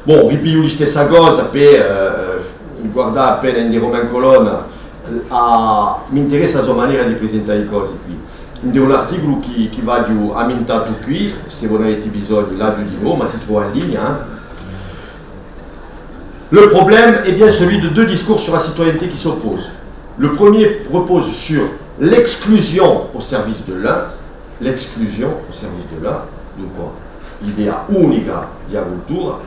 Bon, ripigliu listessa cosa per, eh, eh, guardà appena ind'è Romain Colonna, eh, a, m'interessa a so manera di prisintà i cosi quì. Ind'è un articulu chì, chì v'aghju ammintatu quì, s'è vo n'aveti bisognu, l'aghju dinò, ma si trova in linea, eh. Le problème est bien celui de deux discours sur la citoyenneté qui s'opposent. Le premier repose sur l'exclusion au service de l'un, l'exclusion au service de l'un, donc, l'idea unica di a cultura.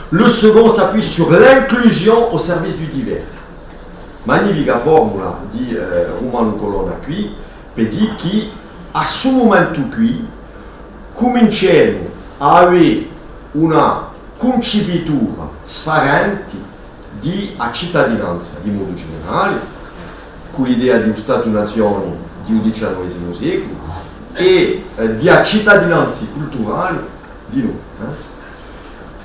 Le second s'appuie sur l'inclusion au service du divers. Magnifica formula di, eh, Rumanu Colonna quì, per dì chì à stu mumentu quì cuminciemu à avè una cuncipitura sfarenti di a citadinanza di modu generali, cù l'idea di u Statu-nazioni di u diciannovesimu seculu è, eh, di a citadinanza culturali di noi, eh.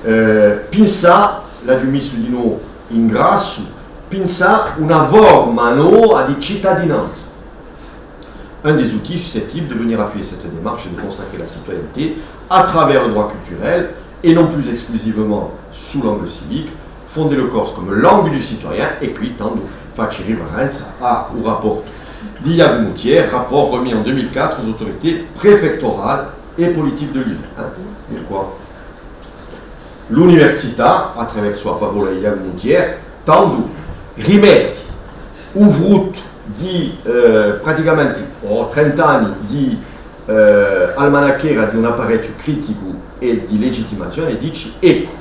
Eh, pinsà, l'aghju missu dinò in grassu, pinsà una forma nova di citadinanza. Un des outils susceptibles de venir appuyer cette démarche et de consacrer la citoyenneté à travers le droit culturel et non plus exclusivement sous l'angle civique, fonder le corse comme langue du citoyen, è quì tandu faci riferenza à u rapportu di Ghjacumu Thiers, rapport remis en deux mille quatre aux autorités préfectorales et politiques de l'île. Hein ? Dunque, l'università, à travers a parolla di Ghjacumu Thiers, tandu rimetti u fruttu di, eh, praticamenti, o trent'anni di, eh, almanacchera di un apparechju criticu è di legittimazioni, è dici, eccu,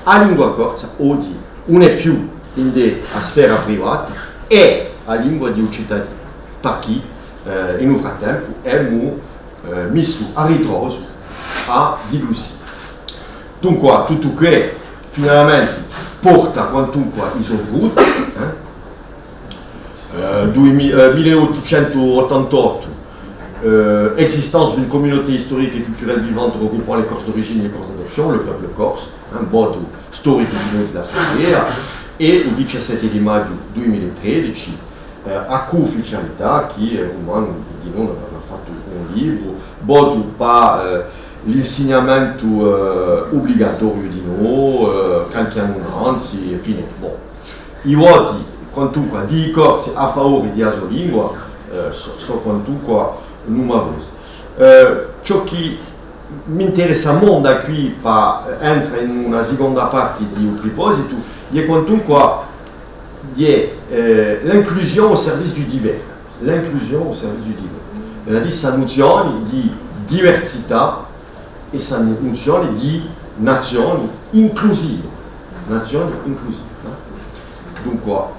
a lingua corsa oghji ùn hè più ind'è a sfera privata, hè a lingua di u citadinu, parchì, eh, in u frattempu emu, eh, missu à ritrosu a diglussia. Dunque, tuttu què, finalmenti, porta quantunque i so frutti, eh? Euh, dui mi-, euh, mille huit cent quatre-vingt-dix, euh, existence d'une communauté historique et culturelle vivante regroupant les Corses d'origine et les Corses d'adoption, le peuple corse, hein, votu storicu di noi di l'Assemblea, è u diciassette di maghju dui mila è tredeci, eh, a cuufficialità chì, eh, Rumanu dinò hà fattu un libru, votu pà, eh, l'insignamentu, eh, ubligatoriu dinò, eh, qualchì annu innanzi, è infine, bon. I voti, quantunque, di i Corsi à favori di a so lingua, eh, sò, sò quantunque numerosi. Eh, ciò chì m'interessa monda quì pà, eh, entra in una siconda parti di u pripositu, hè quantunque, hè, eh, l'inclusion au service du divers. L'inclusion au service du divers. Vale à dì sta nuzioni di diversità è sta nu-, nuzioni di nazioni inclusiva. Nazioni inclusiva, eh? Dunque,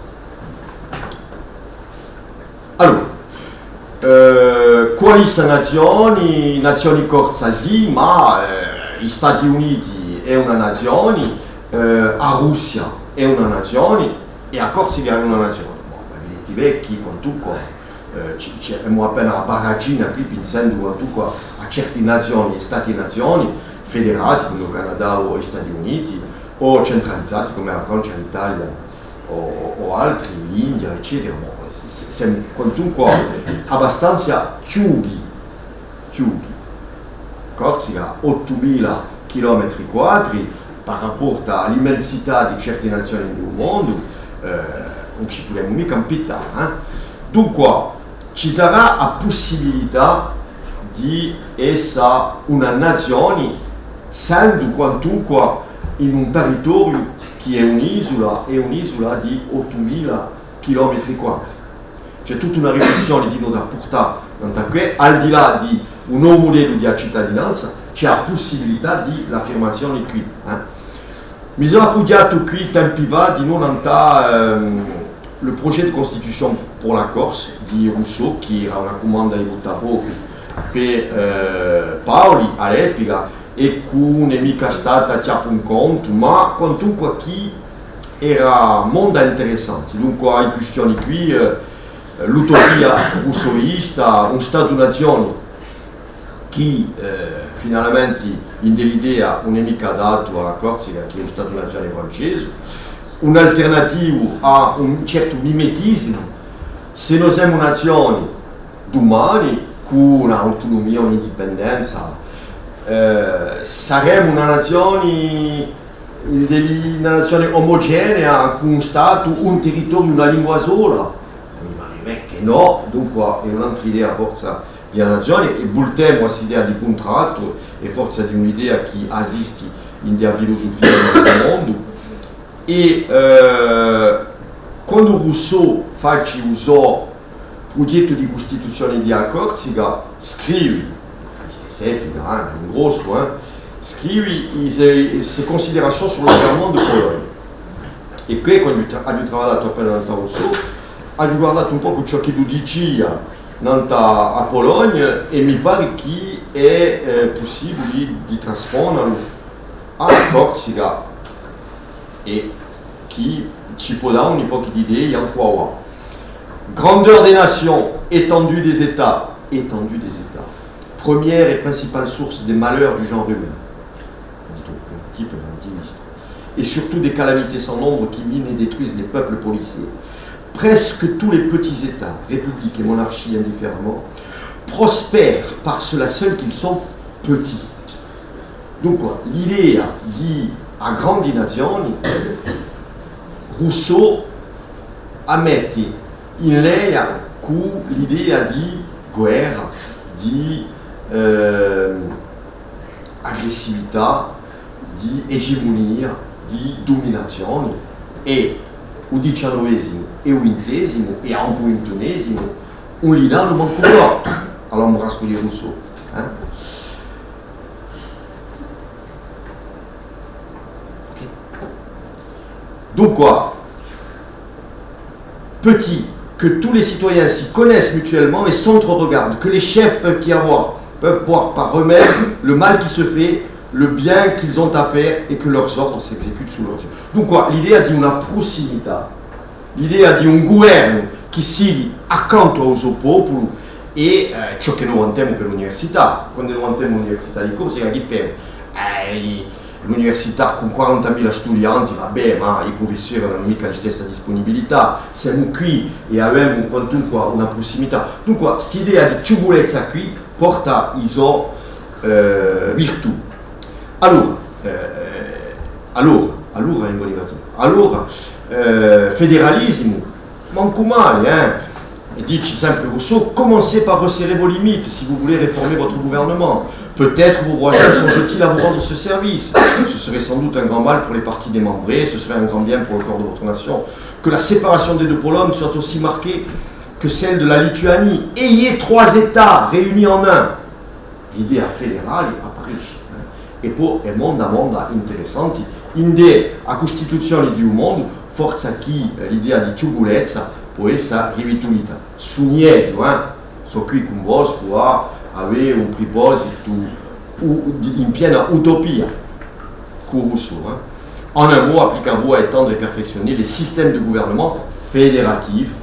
allora, eh, quali sò nazioni? Nazioni corsa sì, ma, eh, i Stati Uniti hè una nazioni, eh, a Russia hè una nazioni, è a Corsica hè una nazioni. Bon, ma viditi bè chì quantunque, eh, ci, ci, emu appena a barracina quì, pinsendu quantunque à certi nazioni, stati-nazioni, federati, cum'è u Canadà o i Stati Uniti, o centralizati, cum'è a Francia, l'Italia, o, o, o altri, l'India, eccetera. Bon, s-, s-, semu quantunque abbastanza chjuchi, chjuchi. Corsica, ottumila chilometri quadri, par rapportu à l'immensità di certi nazioni di u mondu, eh, ùn ci pudemu micca impittà, eh. Dunque, ci sarà a pussibilità di essa una nazioni, sendu quantunque in un territoriu chì hè un'isula, hè un'isula di ottumila chilometri quadri. Ci hè tutta una riflessioni dinò da purtà nant'à què, al di là di un novu mudellu di a citadinanza, ci hè a pussibilità di l'affirmazioni quì, eh. Mi sò appughjatu quì tempi fà dinò nant'à, ehm, Le projet de constitution pour la Corse di Rousseau, chì era una cumanda di buttà focu per, eh, Paoli à l'epica, è chì ùn hè micca stata chjappu in contu, ma quantunque chì era monda interessanti. Dunque, i quistioni quì, eh, l'utopia russoista, un Statu-nazioni chì, eh, finalmente, ind'è l'idea, ùn hè micca adattu à a Corsica, chì hè un Statu-nazioni francese, un alternativu à un certu mimetisimu. S'è no semu nazioni dumani, cù un'autunumia, un'indipendenza, eh, saremu una nazioni, ind'è li-, una nazioni omogenea, cù un Statu, un territoriu, una lingua sola? Mi pare chì nò, dunque hè un'antra idea forse di a nazioni, è vultemu à st'idea di cuntrattu, è forse di un'idea chì esisti ind'è a filusufia di u mondu. È, eh, quandu Rousseau faci u so prughjettu di custituzioni di a Corsica, scrivi, in stessa epica, eh, in grossu, eh, scrivi i se, ses considérations sur le gouvernement de Pologne. È chì, quandu aghju tra-, aghju travagliatu appena nant'à Rousseau, aghju guardatu un pocu ciò ch'ellu dicia nant'à a Pologne, è mi pare chì hè, eh, pussibuli di trasponelu à a Corsica, è chì ci pò dà un pocu d'idee ancu avà. Grandeur des nations, étendue des États, étendue des États, première et principale source des malheurs du genre humain. Donc, un type, un type, et surtout des calamités sans nombre qui minent et détruisent les peuples policés. Presque tous les petits États, républiques et monarchies indifféremment, prospèrent par cela seul qu'ils sont petits. Dunque, l'idea di a grandi nazioni, Rousseau a metti in leia cù l'idea di guerra, di, eh, aggressività, di egemunia, di duminazioni, è u diciannovesimu è u vintesimu è ancu u vintunesimu ùn li danu mancu tortu à l'ambrascu di Rousseau, eh? Ok. Dunque, petit, que tous les citoyens s'y connaissent mutuellement et s'entre-regardent, que les chefs peuvent y avoir, peuvent voir par eux-mêmes le mal qui se fait, le bien qu'ils ont à faire et que leurs ordres s'exécutent sous leurs yeux. Dunque, l'idea di una prussimità, l'idea di un guvernu chì sighji accantu à u so populu, è, eh, ciò chì no vantemu per l'università. Quandu no vantemu l'università di Corsica, chì femu? Eh, i, l'università cù quarantamila studianti, va bè, ma i prufissori ùn anu micca a stessa dispunibilità. Semu quì è avemu quantunque una prussimità. Dunque, st'idea di ciuculezza quì porta i so, eh, virtù. Allora, eh, allora, allora, in motivazione. Allora, eh, federalisimu, mancu mali, eh? È dici sempre Rousseau, commencez par resserrer vos limites si vous voulez réformer votre gouvernement. Peut-être vos voisins songent-ils à vous rendre ce service. Ce serait sans doute un grand mal pour les parties démembrées, ce serait un grand bien pour le corps de votre nation. Que la séparation des deux Polones soit aussi marquée que celle de la Lituanie. Ayez trois États réunis en un. L'idea federali apparisci, eh. È po hè monda, monda interessanti, ind'è a custituzioni di u mondu, forse chì, eh, l'idea di ciuculezza pò essa rivitulita. Sugneghju, eh, sò quì cun voscu à avè un pripositu u-, di, in piena utopia, cù Rousseau, eh. En un mot, appliquez-vous à étendre et perfectionner les systèmes de gouvernement fédératifs,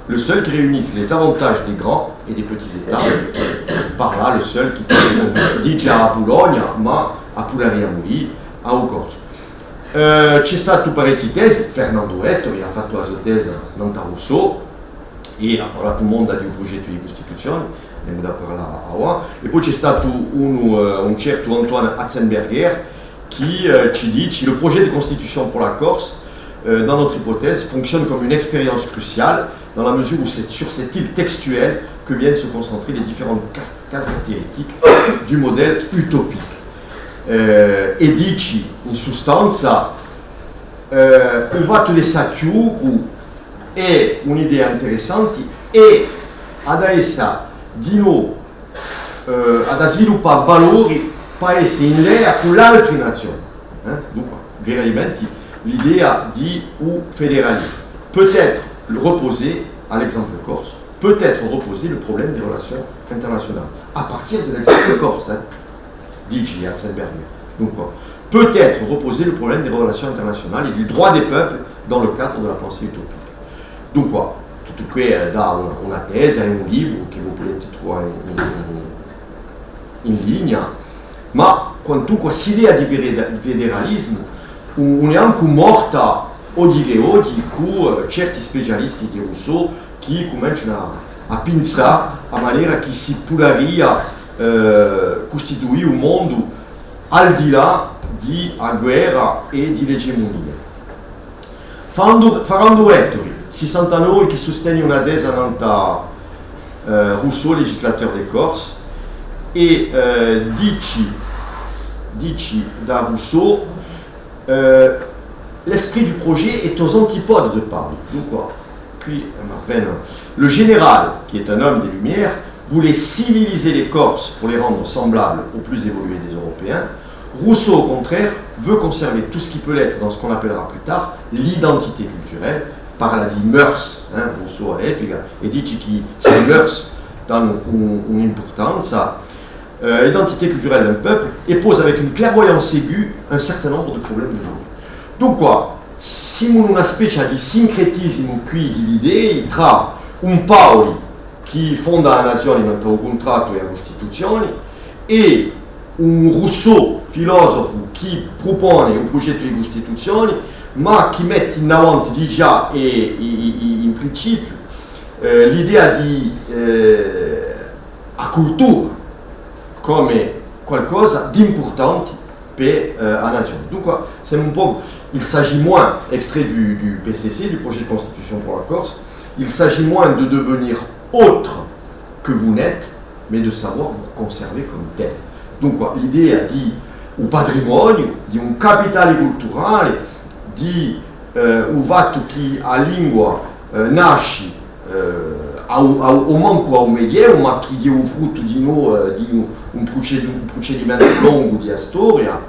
le seul qui réunisse les avantages des grands et des petits États, par là le seul qui peut, dice à Pologne, ma a pudaria mudì à u Corsu. Eh, ci hè statu parechji tesi, Fernando Ettori hà fattu a so tesa nant'à Rousseau, è hà parlatu monda di u prugettu di Custituzioni, n'emu da parlà avà, è po ci hè statu unu, eh, un certu Antoine Hatzenberger, chì, eh, ci dici, le projet de constitution pour la Corse, euh, dans notre hypothèse, fonctionne comme une expérience cruciale, dans la mesure où c'est sur cette île textuelle que viennent se concentrer les différentes cas-, caractéristiques du modèle utopique. Eh, è dici, in sustanza, eh, u fattu di stu ghjocu hè un'idea interessanti è hà da essa dinò, eh, hà da sviluppà valori pà essa in leia cù l'altri nazioni, eh? Dunque, veramenti l'idea di u federalismu. Peut-être reposer à l'exemple corse, peut-être reposer le problème des relations internationales, à partir de l'exemple corse, hein, dici Hartzenberger. Donc, quoi, peut-être reposer le problème des relations internationales et du droit des peuples dans le cadre de la pensée utopique. Donc, quoi, tuttu què, eh, dà una, una tesa è un libru chì vo pudete truvà in, in, in linea, ma quantunque st'idea di fede-, federalismu ùn, ùn hè ancu morta oghji chè oghji cù, eh, certi specialisti di Rousseau chì cumencianu à, à pinsà a manera chì si pudaria, eh, custituì un mondu al di là di a guerra è di l'egemunia. Farandu, farandu veturi, sissantanove chì susteni una tesa nant'à, eh, Rousseau, législateur de Corse, è, eh, dici, dici da Rousseau, eh, l'esprit du projet est aux antipodes de Paris. Donc, quoi, puis, eh, ma peine, le général, qui est un homme des Lumières, voulait civiliser les Corses pour les rendre semblables aux plus évolués des Européens. Rousseau, au contraire, veut conserver tout ce qui peut l'être dans ce qu'on appellera plus tard l'identité culturelle, parla di mœurs, hein, Rousseau à l'epica, è dici chì sti mœurs danu un, un'importanza, euh, l'identité culturelle d'un peuple, et pose avec une clairvoyance aiguë un certain nombre de problèmes d'aujourd'hui. Dunque, simu in una spezia di sincretisimu quì di l'idei trà un Paoli chì fonda a nazioni nant'à u cuntrattu è a Custituzioni, è un Rousseau, filosofu, chì prupone un prugettu di Custituzioni, ma chì metti in avanti digià è, è, è, è in principiu, eh, l'idea di, eh, a cultura cum'è qualcosa d'impurtanti per, eh, a nazioni. Dunque, semu un pocu, il s'agit moins, extrait du, du P C C, du projet de constitution pour la Corse, il s'agit moins de devenir autre que vous n'êtes, mais de savoir vous conserver comme tel. Dunque, l'idea di un patrimoniu, di un capitali culturali, di, eh, u fattu chì a lingua, eh, nasci, eh, à u, à u, omancu à u Medievu, ma chì hè u fruttu dinò, eh, di un, un prucedi-, un prucedimentu longu di a storia,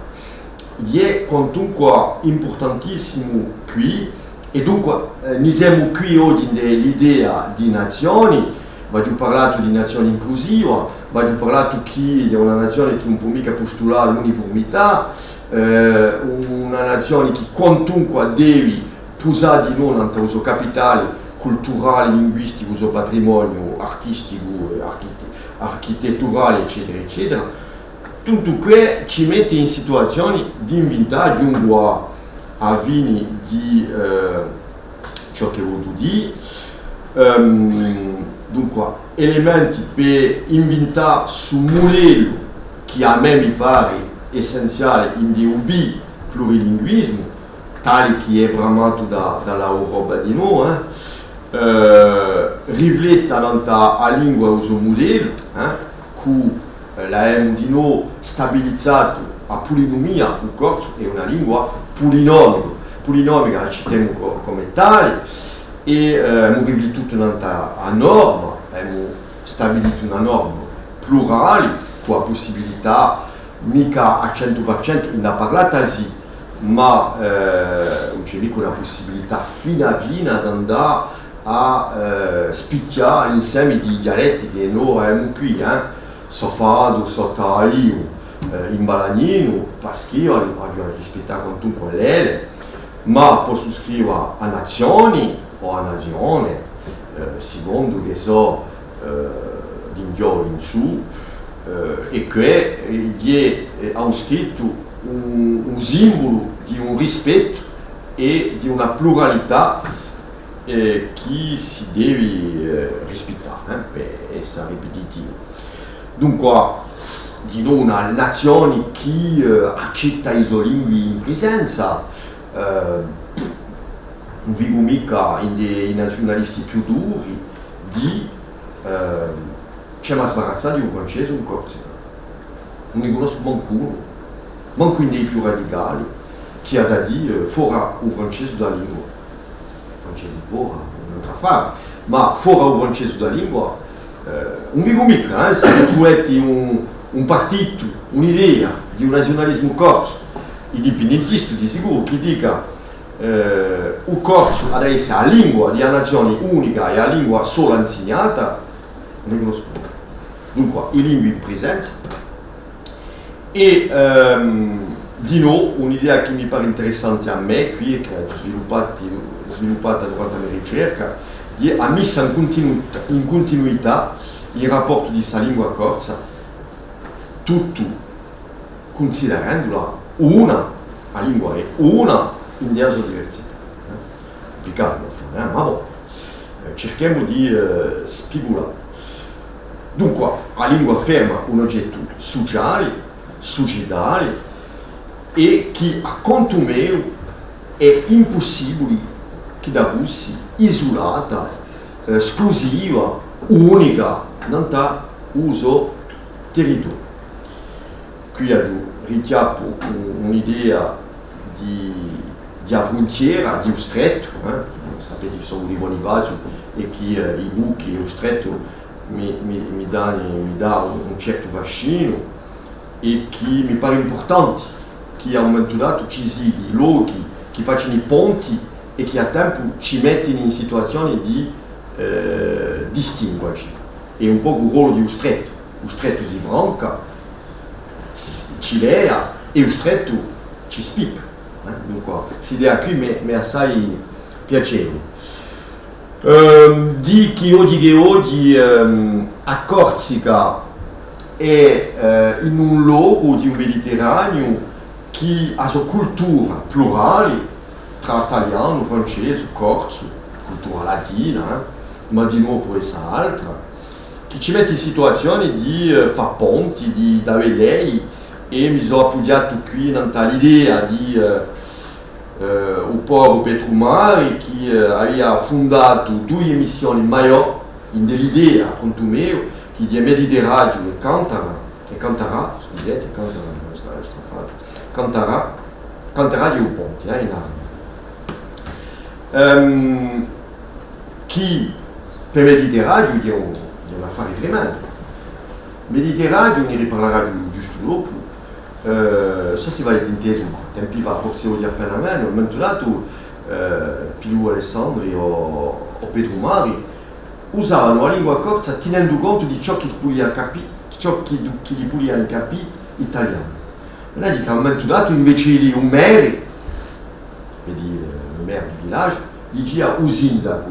hè quantunque impurtantissimu quì, è dunque, eh, ni semu quì oghji in l'idea di nazioni, v'aghju parlatu di nazioni inclusiva, v'aghju parlatu chì hè una nazioni chì ùn pò micca pustulà l'unifurmità, eh, una nazioni chì quantunque devi pusà dinò nant'à u so capitali culturali, linguisticu, u so patrimoniu artisticu, eh, archite-, architetturali, eccetera, eccetera. Tuttu què ci metti in situazioni d'invintà, ghjungu à, à a fini di, eh, ciò chì vogliu dì. Ehm, dunque, elementi per invintà stu mudellu chì à mè mi pari essenziali in u bi-, plurilinguisimu, tali chì hè bramatu da, da l'Europa dinò, eh, eh, rifletta nant'à a lingua è u so mudellu, eh, cù, eh, l'avemu dinò stabilizatu a pulinumia, u corsu hè una lingua pulinomica, pulinomica, a cittemu co-, cum'è tali, è, eh, emu riflittutu nant'à a norma, emu stabilitu una norma plurali, cù a pussibilità micca à centu per centu, in a parlata sì, ma, eh, ùn ci hè micca una pussibilità fina fina d'andà à, eh, spichjà l'insemi di i dialetti chì no avemu quì, eh, sò fatu, sò taiu, eh, in balagninu, pà scriva, aghju à rispittà quantunque l'ele, ma possu scriva a nazioni o a nazione, eh, sicondu chì sò, eh, d'inghjò in sù, eh, è chì, eh, hè, eh, hà scrittu un, un simbulu di un rispettu è di una pluralità, eh, chì si devi, eh, rispittà, eh, per essa ripititivu. Dunque, dinò una nazioni chì, eh, accetta i so lingui in prisenza, eh, ùn vicu micca in i naziunalisti più duri dì, eh, ci emu à sbarazzà di u francesu in Corsica. Ùn ni cunnoscu mancu unu, mancu in i più radicali, chì hà da dì, eh, fora u francesu da lingua. Francesi fora, un altru affare, ma fora u francesu da lingua, eh, ùn vicu micca, eh, s'è vo truveti un, un partitu, un'idea di un naziunalisimu corsu, indipindentistu di sicuru, chì dica, Eh, u corsu hà da esse a lingua di a nazioni unica è a lingua sola insignata, ùn ne cunnoscu. Dunqua, i lingui in prisenza. È, ehm, dinò, un'idea chì mi pari interessanti à mè, quì, è chì aghju sviluppati, sviluppata durante a me ricerca, hè a missa in cuntinuità, in cuntinuità, in rapportu di sta lingua corsa, tuttu cunsiderendula una, a lingua hè una, in a so diversità. Eh? Cumplicatu da fà, eh? Ma bon, eh, circhemu di, eh, spigulà. Dunqua, a lingua ferma un ogettu suciali, sucitali, è chì, à contu meu, hè impussibuli ch'idda fussi isulata, eh, sclusiva, unica, nant'à u so territoriu. Quì aghju, richjappu un-, un'idea di, di a fruntiera, di u strettu, eh? Sapeti chì sò di Bunifaziu è chì, eh, i buchi è u strettu mi, mi, mi dani, mi dà un, un certu fascinu, è chì mi pari impurtanti chì à un mumentu datu ci sidi lochi chì facini ponti è chì à tempu ci mettini in situazioni di, eh, distinguaci. Hè un pocu u rollu di u strettu. U strettu si franca, s-, ci lea, è u strettu ci spicca. Eh? Dunqua, st'idea quì m'hè, m'hè assai piacevuli. Ehm, dì chì oghji chì oghji, ehm, a Corsica hè, eh, in un locu di u Mediterraniu chì a so cultura plurali, trà talianu, francesu, corsu, cultura latina, eh, ma dinò pò essa altra, chì ci metti in situazioni di, eh, fà ponti, di, d'avè lei, è mi sò appughjatu quì nant'à l'idea di, eh, eh, u poveru Petru Mari, chì, eh, avia fundatu duie missioni maiò, ind'è l'idea, à contu meu, chì hè Mediterradiu è Cantara, è Cantarà, scusate, Cantara, ùn hè sta, sta fata. Cantarà, Cantarà hè u ponti, eh, in Armi. Ehm, chì per Mediterradiu hè un, hè un affari tremendu. Mediterradiu, ne riparleraghju ghjustu dopu, eh, sò s'è v'aveti intesu, tempi fà, forse oghji appena menu, à un mumentu datu, eh, Pilu Alessandri o, o Petru Mari, usavanu a lingua corsa tinendu contu di ciò chì pudia capì, ciò chì, chì li pudiani capì i taliani. Ùn hè chì à un mumentu datu, inveci di u merre, per dì, eh, le maire du village, dicia u sindacu.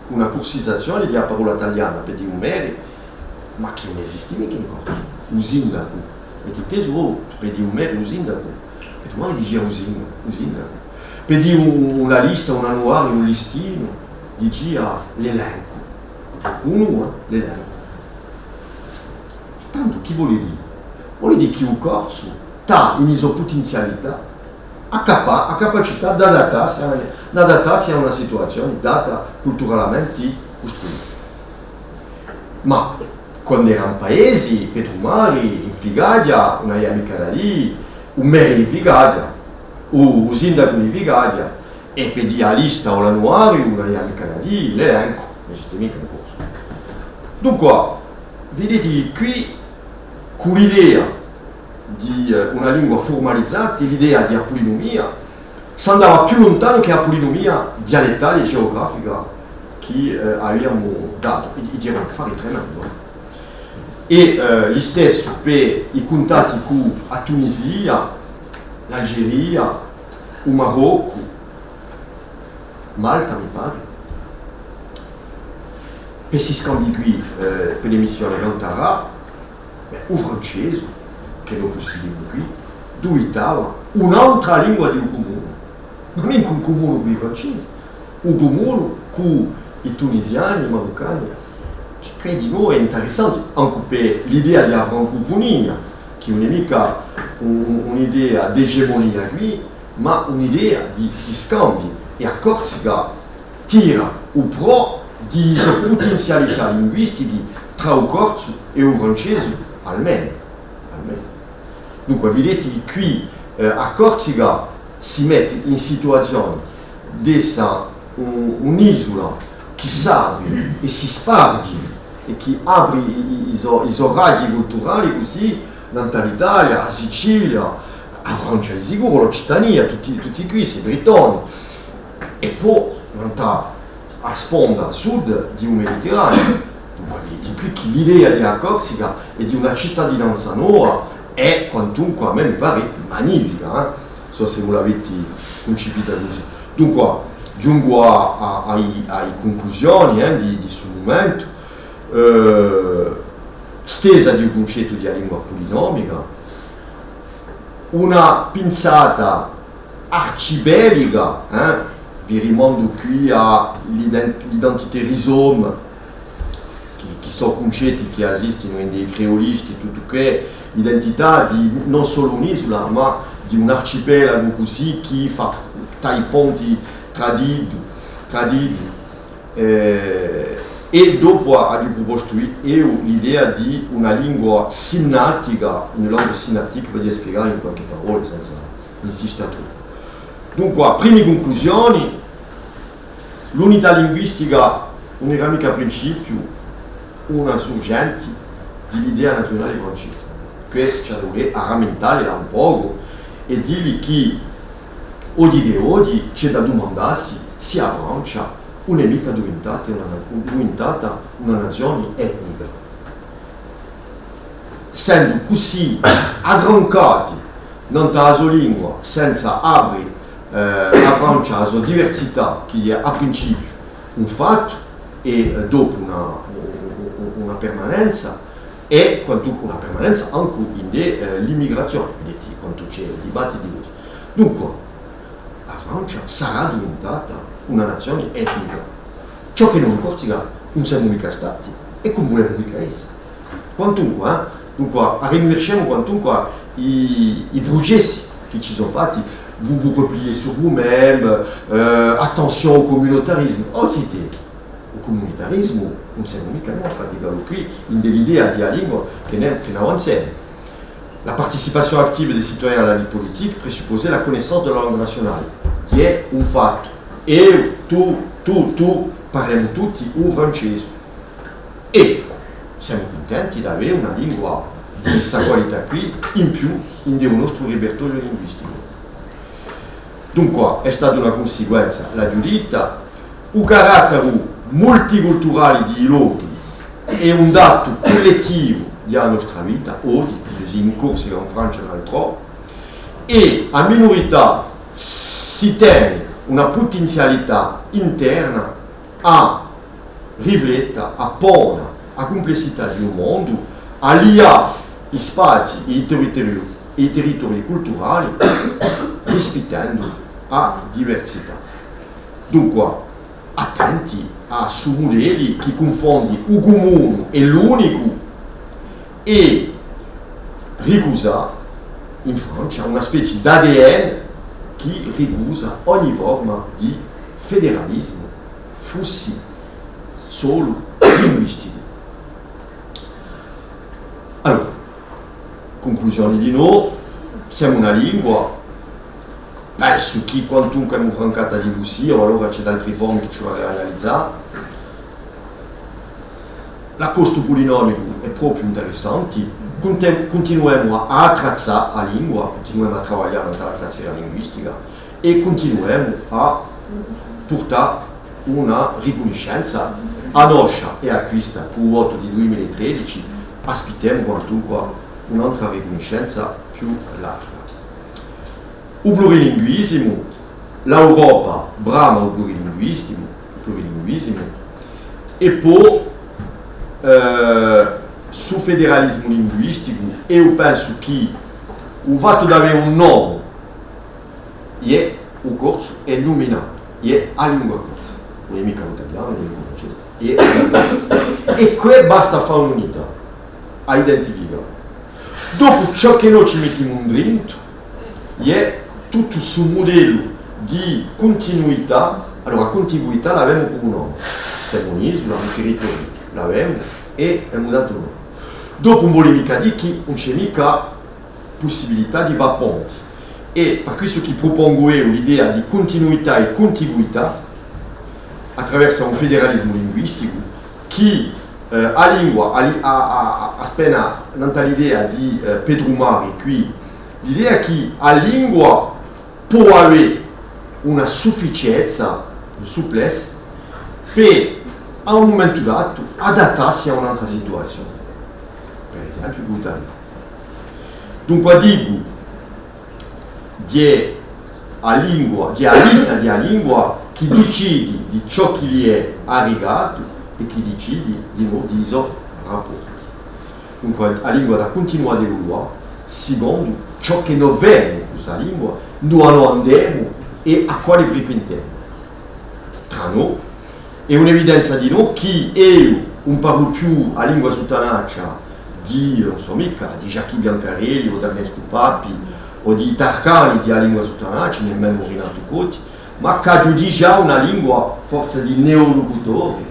Una cursizazioni di a parolla taliana per dì u merre, ma chì ùn esisti micca in corsu. U sindacu. Aveti intesu, oh, per dì u merre, u sindacu. Petru Mari dicia u sindacu, u sindacu. Per dì un, una lista, un annuariu, un listinu, dicia l'elencu. Cù u, eh, l'elencu. Tandu chì voli dì? Voli dì chì u corsu t'hà in i so putinzialità a capa-, a capacità d'adattassi à, d'adattassi à una situazioni data culturalamenti custruita. Ma quand'era in paesi, Petru Mari, in Ficaghja, ùn avia micca da dì, u merre di Ficaghja, u, u sindacu di Ficaghja, è per dì a lista o l'annuariu, ùn avia micca da dì, l'elencu, ùn esisti micca in corsu. Dunqua, videti chì quì, cù l'idea di, eh, una lingua furmalizata, l'idea di a pulinumia, s'andava più luntanu chè a pulinumia dialettali è geografica chì, eh, aviamu datu, è, è era un affari tremendu, eh. È, eh, listessu per i cuntatti cù a Tunisia, l'Algeria, u Maroccu, Malta, mi pari. Per sti scambii quì, eh, per l'emissione Cantara, bè, u francesu, chì dopu si dici quì, duvitava un'antra lingua di u cumunu. Ma micca u cumunu cù i francesi, u cumunu cù i tunisiani, i maruccani. È chì dinò hè interessanti, ancu per l'idea di a francufunia, chì ùn hè micca un, un, un'idea d'egemonia quì, ma un'idea di, di scambiu. È a Corsica tira u prò di i so putinzialità linguistichi trà u corsu è u francesu, almenu, almenu. Dunque, videti chì quì, eh, a Corsica si metti in situazioni d'essa un, un'isula chì s'apri è si sparghji è chì apri i, i, i so, i so raghji culturali cusì, nant'à l'Italia, a Sicilia, A Francia di sicuru, l'Occitania, tutti, tutti quissi, i Brittoni. È po, nant'à a sponda sud di u Mediterraniu. Dunque, viditi quì chì l'idea di a Corsica è di una citadinanza nova hè, quantunque, à mè mi pari magnifica, eh? Sò s'è vo l'aviti cuncipita cusì. Dunque, ghjungu à, à, à i, à i cunclusioni, eh, di, di stu mumentu. Eh, stesa di u cuncettu di a lingua pulinomica, una pinsata arcipelica, eh? Vi rimandu quì à l'ident-, l'identité rhizome, chì, chì sò cuncetti chì esistinu in i creolisti, tuttu chì, l'identità di, non solu un'isula, ma di un arcipelagu cusì chì fà i ponti trà d'iddi, trà d'iddi. Eh, è dopu a-, aghju prupostu eiu l'idea di una lingua sinattica, une langue synaptique, vogliu spiegà in qualchì parolla, senza insista troppu. Dunque, primi cunclusioni, l'unità linguistica ùn era micca à principiu una surgenti di l'idea naziunali francesa. Què ci hè da vulè à ramintalla un pocu è dì li chì, oghji chì hè oghji, ci hè da dumandassi s'è a Francia ùn hè micca diventata una, diventata una nazioni etnica. Sendu cusì aggrancati nant'à a so lingua, senza apri, eh, a Francia à a so diversità, chì hè à principiu un fattu, è, eh, dopu una, una permanenza, è quantu una permanenza ancu indè, eh, l'immigrazioni, viditi quantu ci hè dibattiti oghji. Dunque, a Francia sarà diventata una nazioni etnica. Ciò chì noi in Corsica ùn semu micca stati è ch'ùn vulemu micca essa. Quantunque, eh, dunque, arrincrescemu quantunque i, i prucessi chì ci sò fatti, vous vous repliez sur vous-même, eh, attention au communautarisme. O zitè, u cumunitarismu ùn semu micca noi à praticalu quì, indè l'idea di a lingua chì ne, chì n'avanzemu. La participation active des citoyens à la vie politique présupposait la connaissance de la langue nationale. Hè un fattu. Eiu, tù, tù, tù, parlemu tutti u francesu. È semu cuntenti d'avè una lingua di sta qualità quì in più indè u nostru ripertoriu linguisticu. Dunque, hè stata una cunsiquenza, l'aghju ditta, u carattaru multiculturali di i lochi hè un datu cullettivu di a nostra vita, oghji, chì si in Corsica, in Francia, in altrò, è a minurità si teni una putinzialità interna à rifletta, à pona a cumplessità di u mondu, à lià i spazii è i territori, è i territorii culturali, rispittendu a diversità. Dunque, attenti à stu mudellu chì cunfondi u cumunu è l'unicu è ricusa in Francia una spezia d'A D N chì ricusa ogni forma di federalismu, fussi solu linguisticu. Allora, cunclusioni dinò, semu una lingua, pensu chì quantunque emu francata di cusì, o allora ci hè d'altri formi chì ci vole à analizà. L'accostu pulinomicu hè propiu interessanti, cunte-, cuntinuemu à, à attrazzà a lingua, cuntinuemu à travaglià nant'à l'attrazzeria linguistica, è cuntinuemu à purtà una ricunniscenza, a noscia hè acquista cù u votu di dui mila è tredeci, aspittemu quantunque un'antra ricunniscenza più larga. U plurilinguisimu, l'Europa brama u plurilinguisimu, u plurilinguisimu, è po, eh, stu federalismu linguisticu, eiu pensu chì u fattu d'avè un nomu, hè u corsu hè numinatu, hè a lingua corsa. Ùn hè micca u talianu, ùn hè micca u francese, hè a lingua corsa. È què basta à fà un'unità, à identificà. Dopu ciò chì noi ci mettimu indrentu, hè tuttu stu mudellu di cuntinuità. Allora, cuntiguità l'avemu cum'è nomu. Semu un'isula, un territoriu, l'avemu, è emu datu un nomu. Dopu ùn voli micca dì chì ùn ci hè micca pussibilità di fà ponti. È per questu chì prupongu eiu l'idea di cuntinuità è cuntiguità attraversu un federalismu linguisticu chì, eh, a lingua, a li-, a, a, a, appena nant'à l'idea di, eh, Petru Mari quì, L'idea chì a lingua pò avè una sufficienza, una souplesse, per, à un mumentu datu, adattassi à un'altra situazione. Per esempiu, cù u talianu. Dunque, dicu, hè a lingua, hè a vita di a lingua chì dicidi di ciò chì li hè arricatu è chì dicidi dinò di i so rapporti. Dunque, a lingua hà da cuntinuà à evoluà, sicondu ciò chì no femu cù sta lingua, induva no andemu è à quale frequentemu. Trà no, hè un'evidenza dinò chì eiu ùn parlu più a lingua suttanaccia di, ùn sò micca, di Jacquy Biancarelli o d'Ernestu Papi o di Tarcani di a lingua suttanaccia, nemmenu Rinatu Coti, ma ch'aghju digià una lingua forse di neolucutori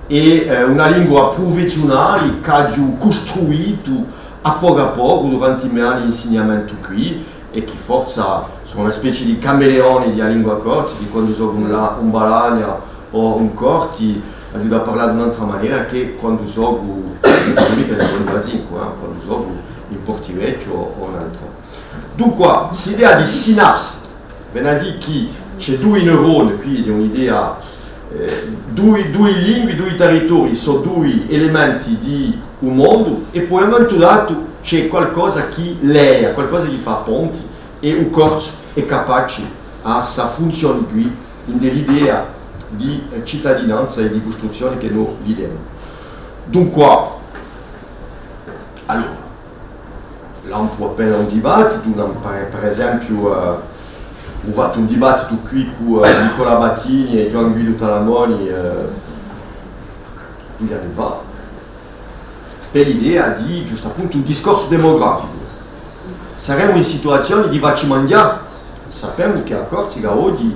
è, eh, una lingua prufessiunali ch'aghju custruitu à pocu à pocu duranti i me anni d'insignamentu quì, è chì forse sò una spezia di cameleoni di a lingua corsa, chì quandu socu in, in Balagna o in Corti, aghju da parlà d'un'altra manera chè quandu socu, micca di Bonifazincu, eh, quandu socu in Portivechju o in altrò. Dunque, st'idea di sinapsi, vene à dì chì ci hè dui neuroni, quì hè un'idea, eh, dui, dui lingui, dui territorii, sò dui elementi di u mondu, è po à un mumentu datu ci hè qualcosa chì leia, qualcosa chì fà ponti, è u corsu hè capaci à sta funzioni quì, ind'è l'idea di, eh, citadinanza è di custruzzioni chì no li demu. Dunque, allora, lampu appena un dibattitu, lam-, per, per esempiu, eh, aghju fattu un dibattitu quì cù, eh, Nicola Battini è Ghjuvan Guidu Talamoni, eh, dui anni fà, per l'idea di, ghjustappuntu, un discorsu demograficu. Saremu in situazioni di facci manghjà. Sapemu chì a Corsica oghji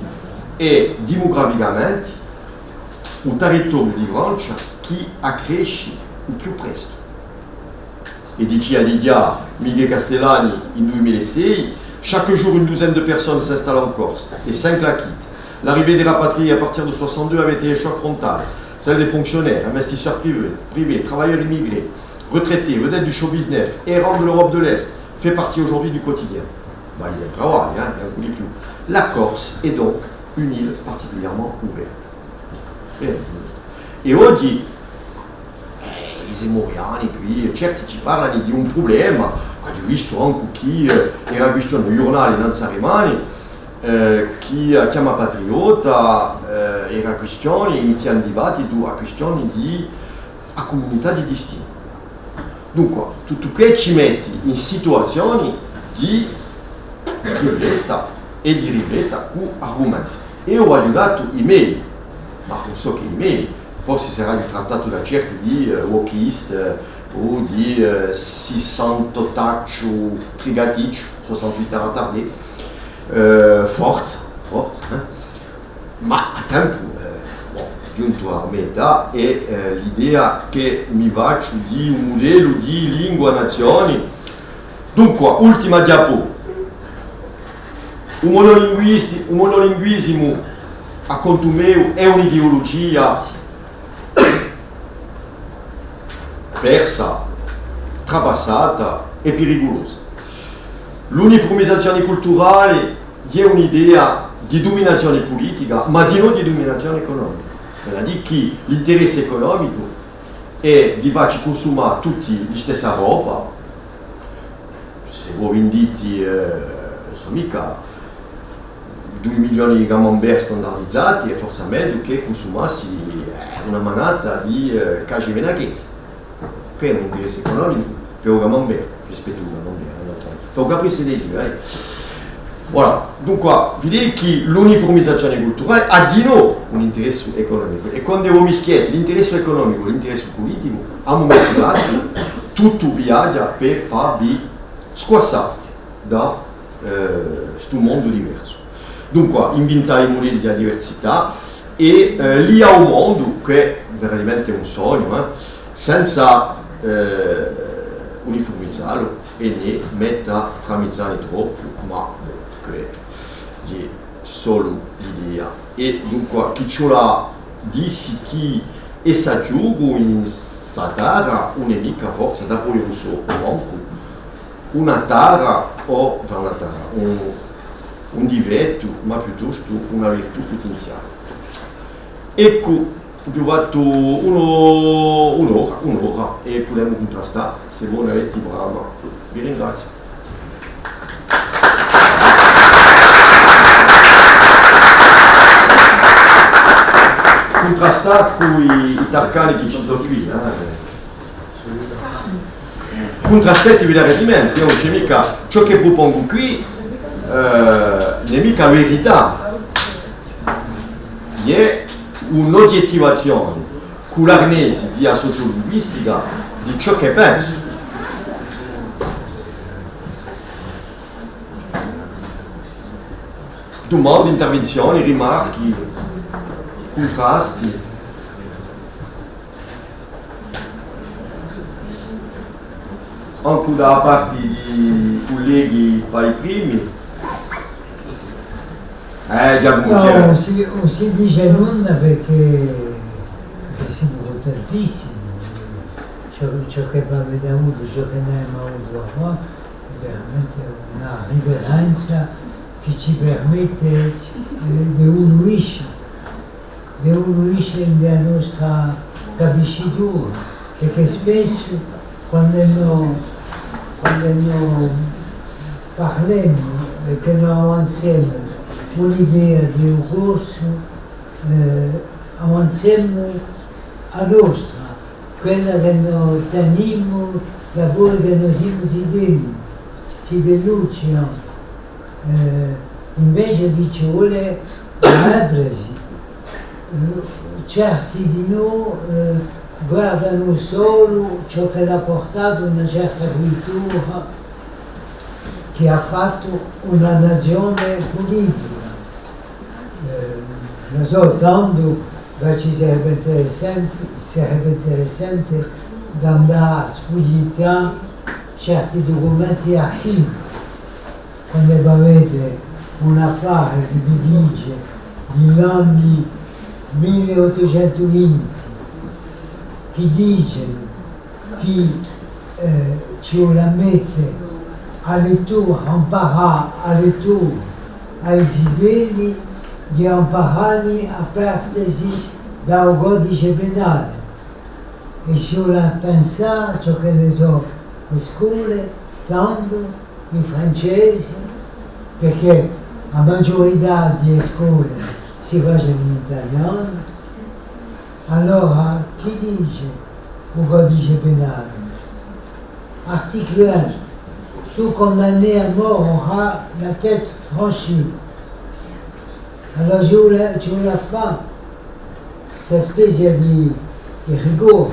hè dimugraficamenti u territoriu di Francia chì accresci u più prestu. È dicia digià Michè Castellani in dui mila è sei: Chaque jour, une douzaine de personnes s'installent en Corse et cinq la quittent. L'arrivée des rapatriés à partir de soixante-deux avait été un choc frontal. Celle des fonctionnaires, investisseurs privés, privés, travailleurs immigrés, retraités, vedettes du show business, errants de l'Europe de l'Est, fait partie aujourd'hui du quotidien. Balise travagliu, eh, è ancu di più. La Corse est donc une île particulièrement ouverte. È, è oghji, eh, i Moriani quì, certi ci parlani di un prublema, aghju vistu ancu chì, eh, era quistioni, u ghjurnale Nanza Rimani, eh, chì a chjama Patriotta, eh, era quistioni, i mittia in dibattitu a quistioni di a cumunità di distinu. Dunque, tuttu què ci metti in situazioni di rifletta è di rifletta cù argumenti. È eiu aghju datu i mei, ma ùn sò chè i mei, forsi saraghju trattatu da certi di, eh, wokiste, eh, o di, eh, sissantottacciu trigaticciu, soixante-huit retardé, eh, forse, forse, eh. Ma à tempu, eh, bon, ghjuntu à a me età, hè, eh, l'idea chì mi facciu di un mudellu di lingua nazioni. Dunque, ultima diapò. U monolinguisti-, u monolinguisimu, à contu meu, hè un'ideulugia persa, trapassata è piriculosa. L'unifurmizazioni culturali hè un'idea di duminazioni pulitica, ma dinò di duminazioni ecunomica. Vale à dì chì l'interessu ecunomicu hè di facci cunsumà tutti listessa roba, sè vo vinditi, eh, ùn sò micca, dui milioni di camembert standardizati, hè forse megliu chè cunsumassi, eh, una manata di, eh, casgi venachesi. Què hè un interessu ecunomicu per u camembert, rispettu à u camembert, eh, d'altronde. Fà u capricciu di dì, eh. Voilà. Dunque, viditi chì l'unifurmizazioni culturali hà dinò un interessu ecunomicu. È quandu vo mischietti l'interessu ecunomicu è l'interessu puliticu, à un mumentu datu, tuttu viaghja per fà vi squassà da, eh, stu mondu diversu. Dunque, invintà i mudelli di a diversità è, eh, lià u mondu, chì hè veramente un sognu, eh, senza, eh, unifurmizallu è nè metta tramizzani troppu, ma, bò, chì hè solu l'idea. È dunque, chì ci vole à dissi chì essa ghjocu in sta tarra, ùn hè micca forse, dapoi ùn sò mancu, una tarra o fà una tara, un, un difettu, ma piuttostu una virtù putinziale. Eccu, vi aghju fattu uno, un'ora, un'ora, è pudemu cuntrastà, s'è vo n'aveti brama. Vi ringraziu. Cuntrastà cù i, i tarcani chì ci sò quì, eh. Cuntrasteti vi l'arrendimenti, eh, ùn ci hè micca, ciò chì prupongu quì, eh, ùn hè micca verità, hè un'oghjettivazioni cù l'arnesi di a sociolinguistica di ciò chì pensu. Dumandi, intervinzioni, rimarchi, cuntrasti. Ancu da a parti di culleghi pà i primi. Eh, Ghjacumu, nò, chì era? Ùn si, ùn si dice nunda perchè, perchè simu cuntentissimi. Ciò, ciò chì avete avutu, ciò chì n'avemu avutu à fà, hè veramente una riferenza chì ci permette, eh, di evoluisce. Di evoluisce in a nostra capiscitura, perchè spessu quandu no, quandu no parlemu è chì no avanzemu un'idea di u corsu, eh, avanzemu a nostra, quella chì no tenimu, da voi chì no simu zitelli, zitellucci, nò? Eh, invece chì ci vole a presi. Eh, certi di noi, eh, guardanu solu ciò ch'ellu hà purtatu una certa cultura chì hà fattu una nazione pulitica. Eh, ùn sò, tandu, ma ci sarebbe interessante, sarebbe interessante d'andà à sfuglittà certi ducumenti d'archiviu. Quandu vo avete un affare chì vi dice di l'anni mille ottucentu vinti, chì dice chì, eh, ci vole à mette a lettura, amparà a lettura à i zitelli, di amparalli à partesi da u codice penale. È ci vole à pensà ciò ch'elle sò e scole, tandu in francese, perchè a maghjurità di e scole si facenu in talianu. Allora, chì dice u codice penale? Articulu un, tout condamné à mort aura la tête tranchée. Allora ci vole, ci vole à fà sta spezia di, di rigore,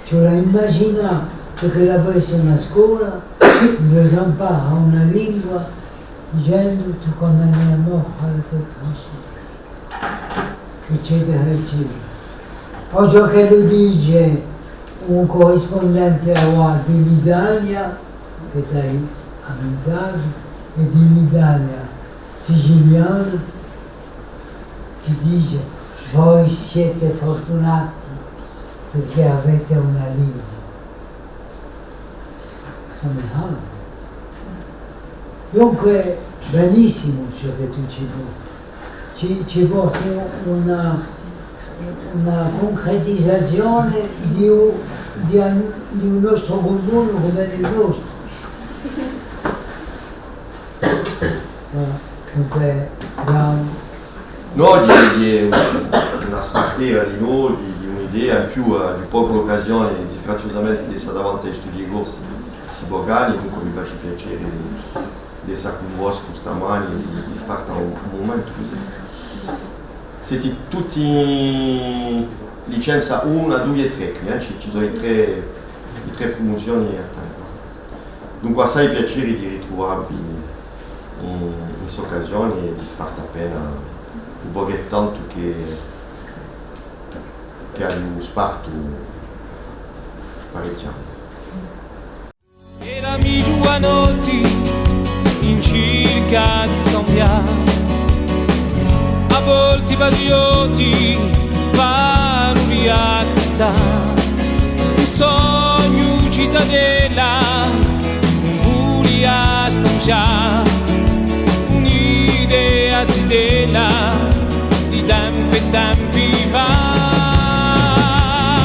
ci vole à imaginà ciò ch'ella pò esse una scola, induve s'ampara una lingua, dicendu, tout condamné à mort aura la tête tranchée, eccetera, eccetera. O ciò ch'ellu dice un currispundente avà di l'Italia, chì t'hai ammentatu, è di l'Italia siciliana, chì dice: voi siete fortunati perché avete una lingua. Insomma, ah. Dunque, benissimu ciò chì tù ci dici. Ci, ci porti una, una cuncretizazione di u, di a, di u nostru cumunu cum'è u nostru. Eh, dunque, da... Nò, di, di una, una spartera di noi, di, di un'idea, in più, eh, aghju pocu l'occasione, disgraziosamente, d'esse davanti à i studii corsi, sti pochi anni, dunque mi face piacere di, d'esse cù voi stamani è di, di sparta un, un mumentu cusì. Seti tutti licenza una, dui è trè quì, eh? Ci, ci sò i trè, i trè prumuzioni à tempu. Dunque, assai piaceri di ritruvavvi in, in st'occasione è di sparta appena u pocu è tantu chì, chì aghju spartu parechji anni. Erami ghjuvanotti in circa di scambià, à volti patriotti, paroli à cristà, un sognu citadella, ùn vulia stà in Un'idea zitella di tempu è tempu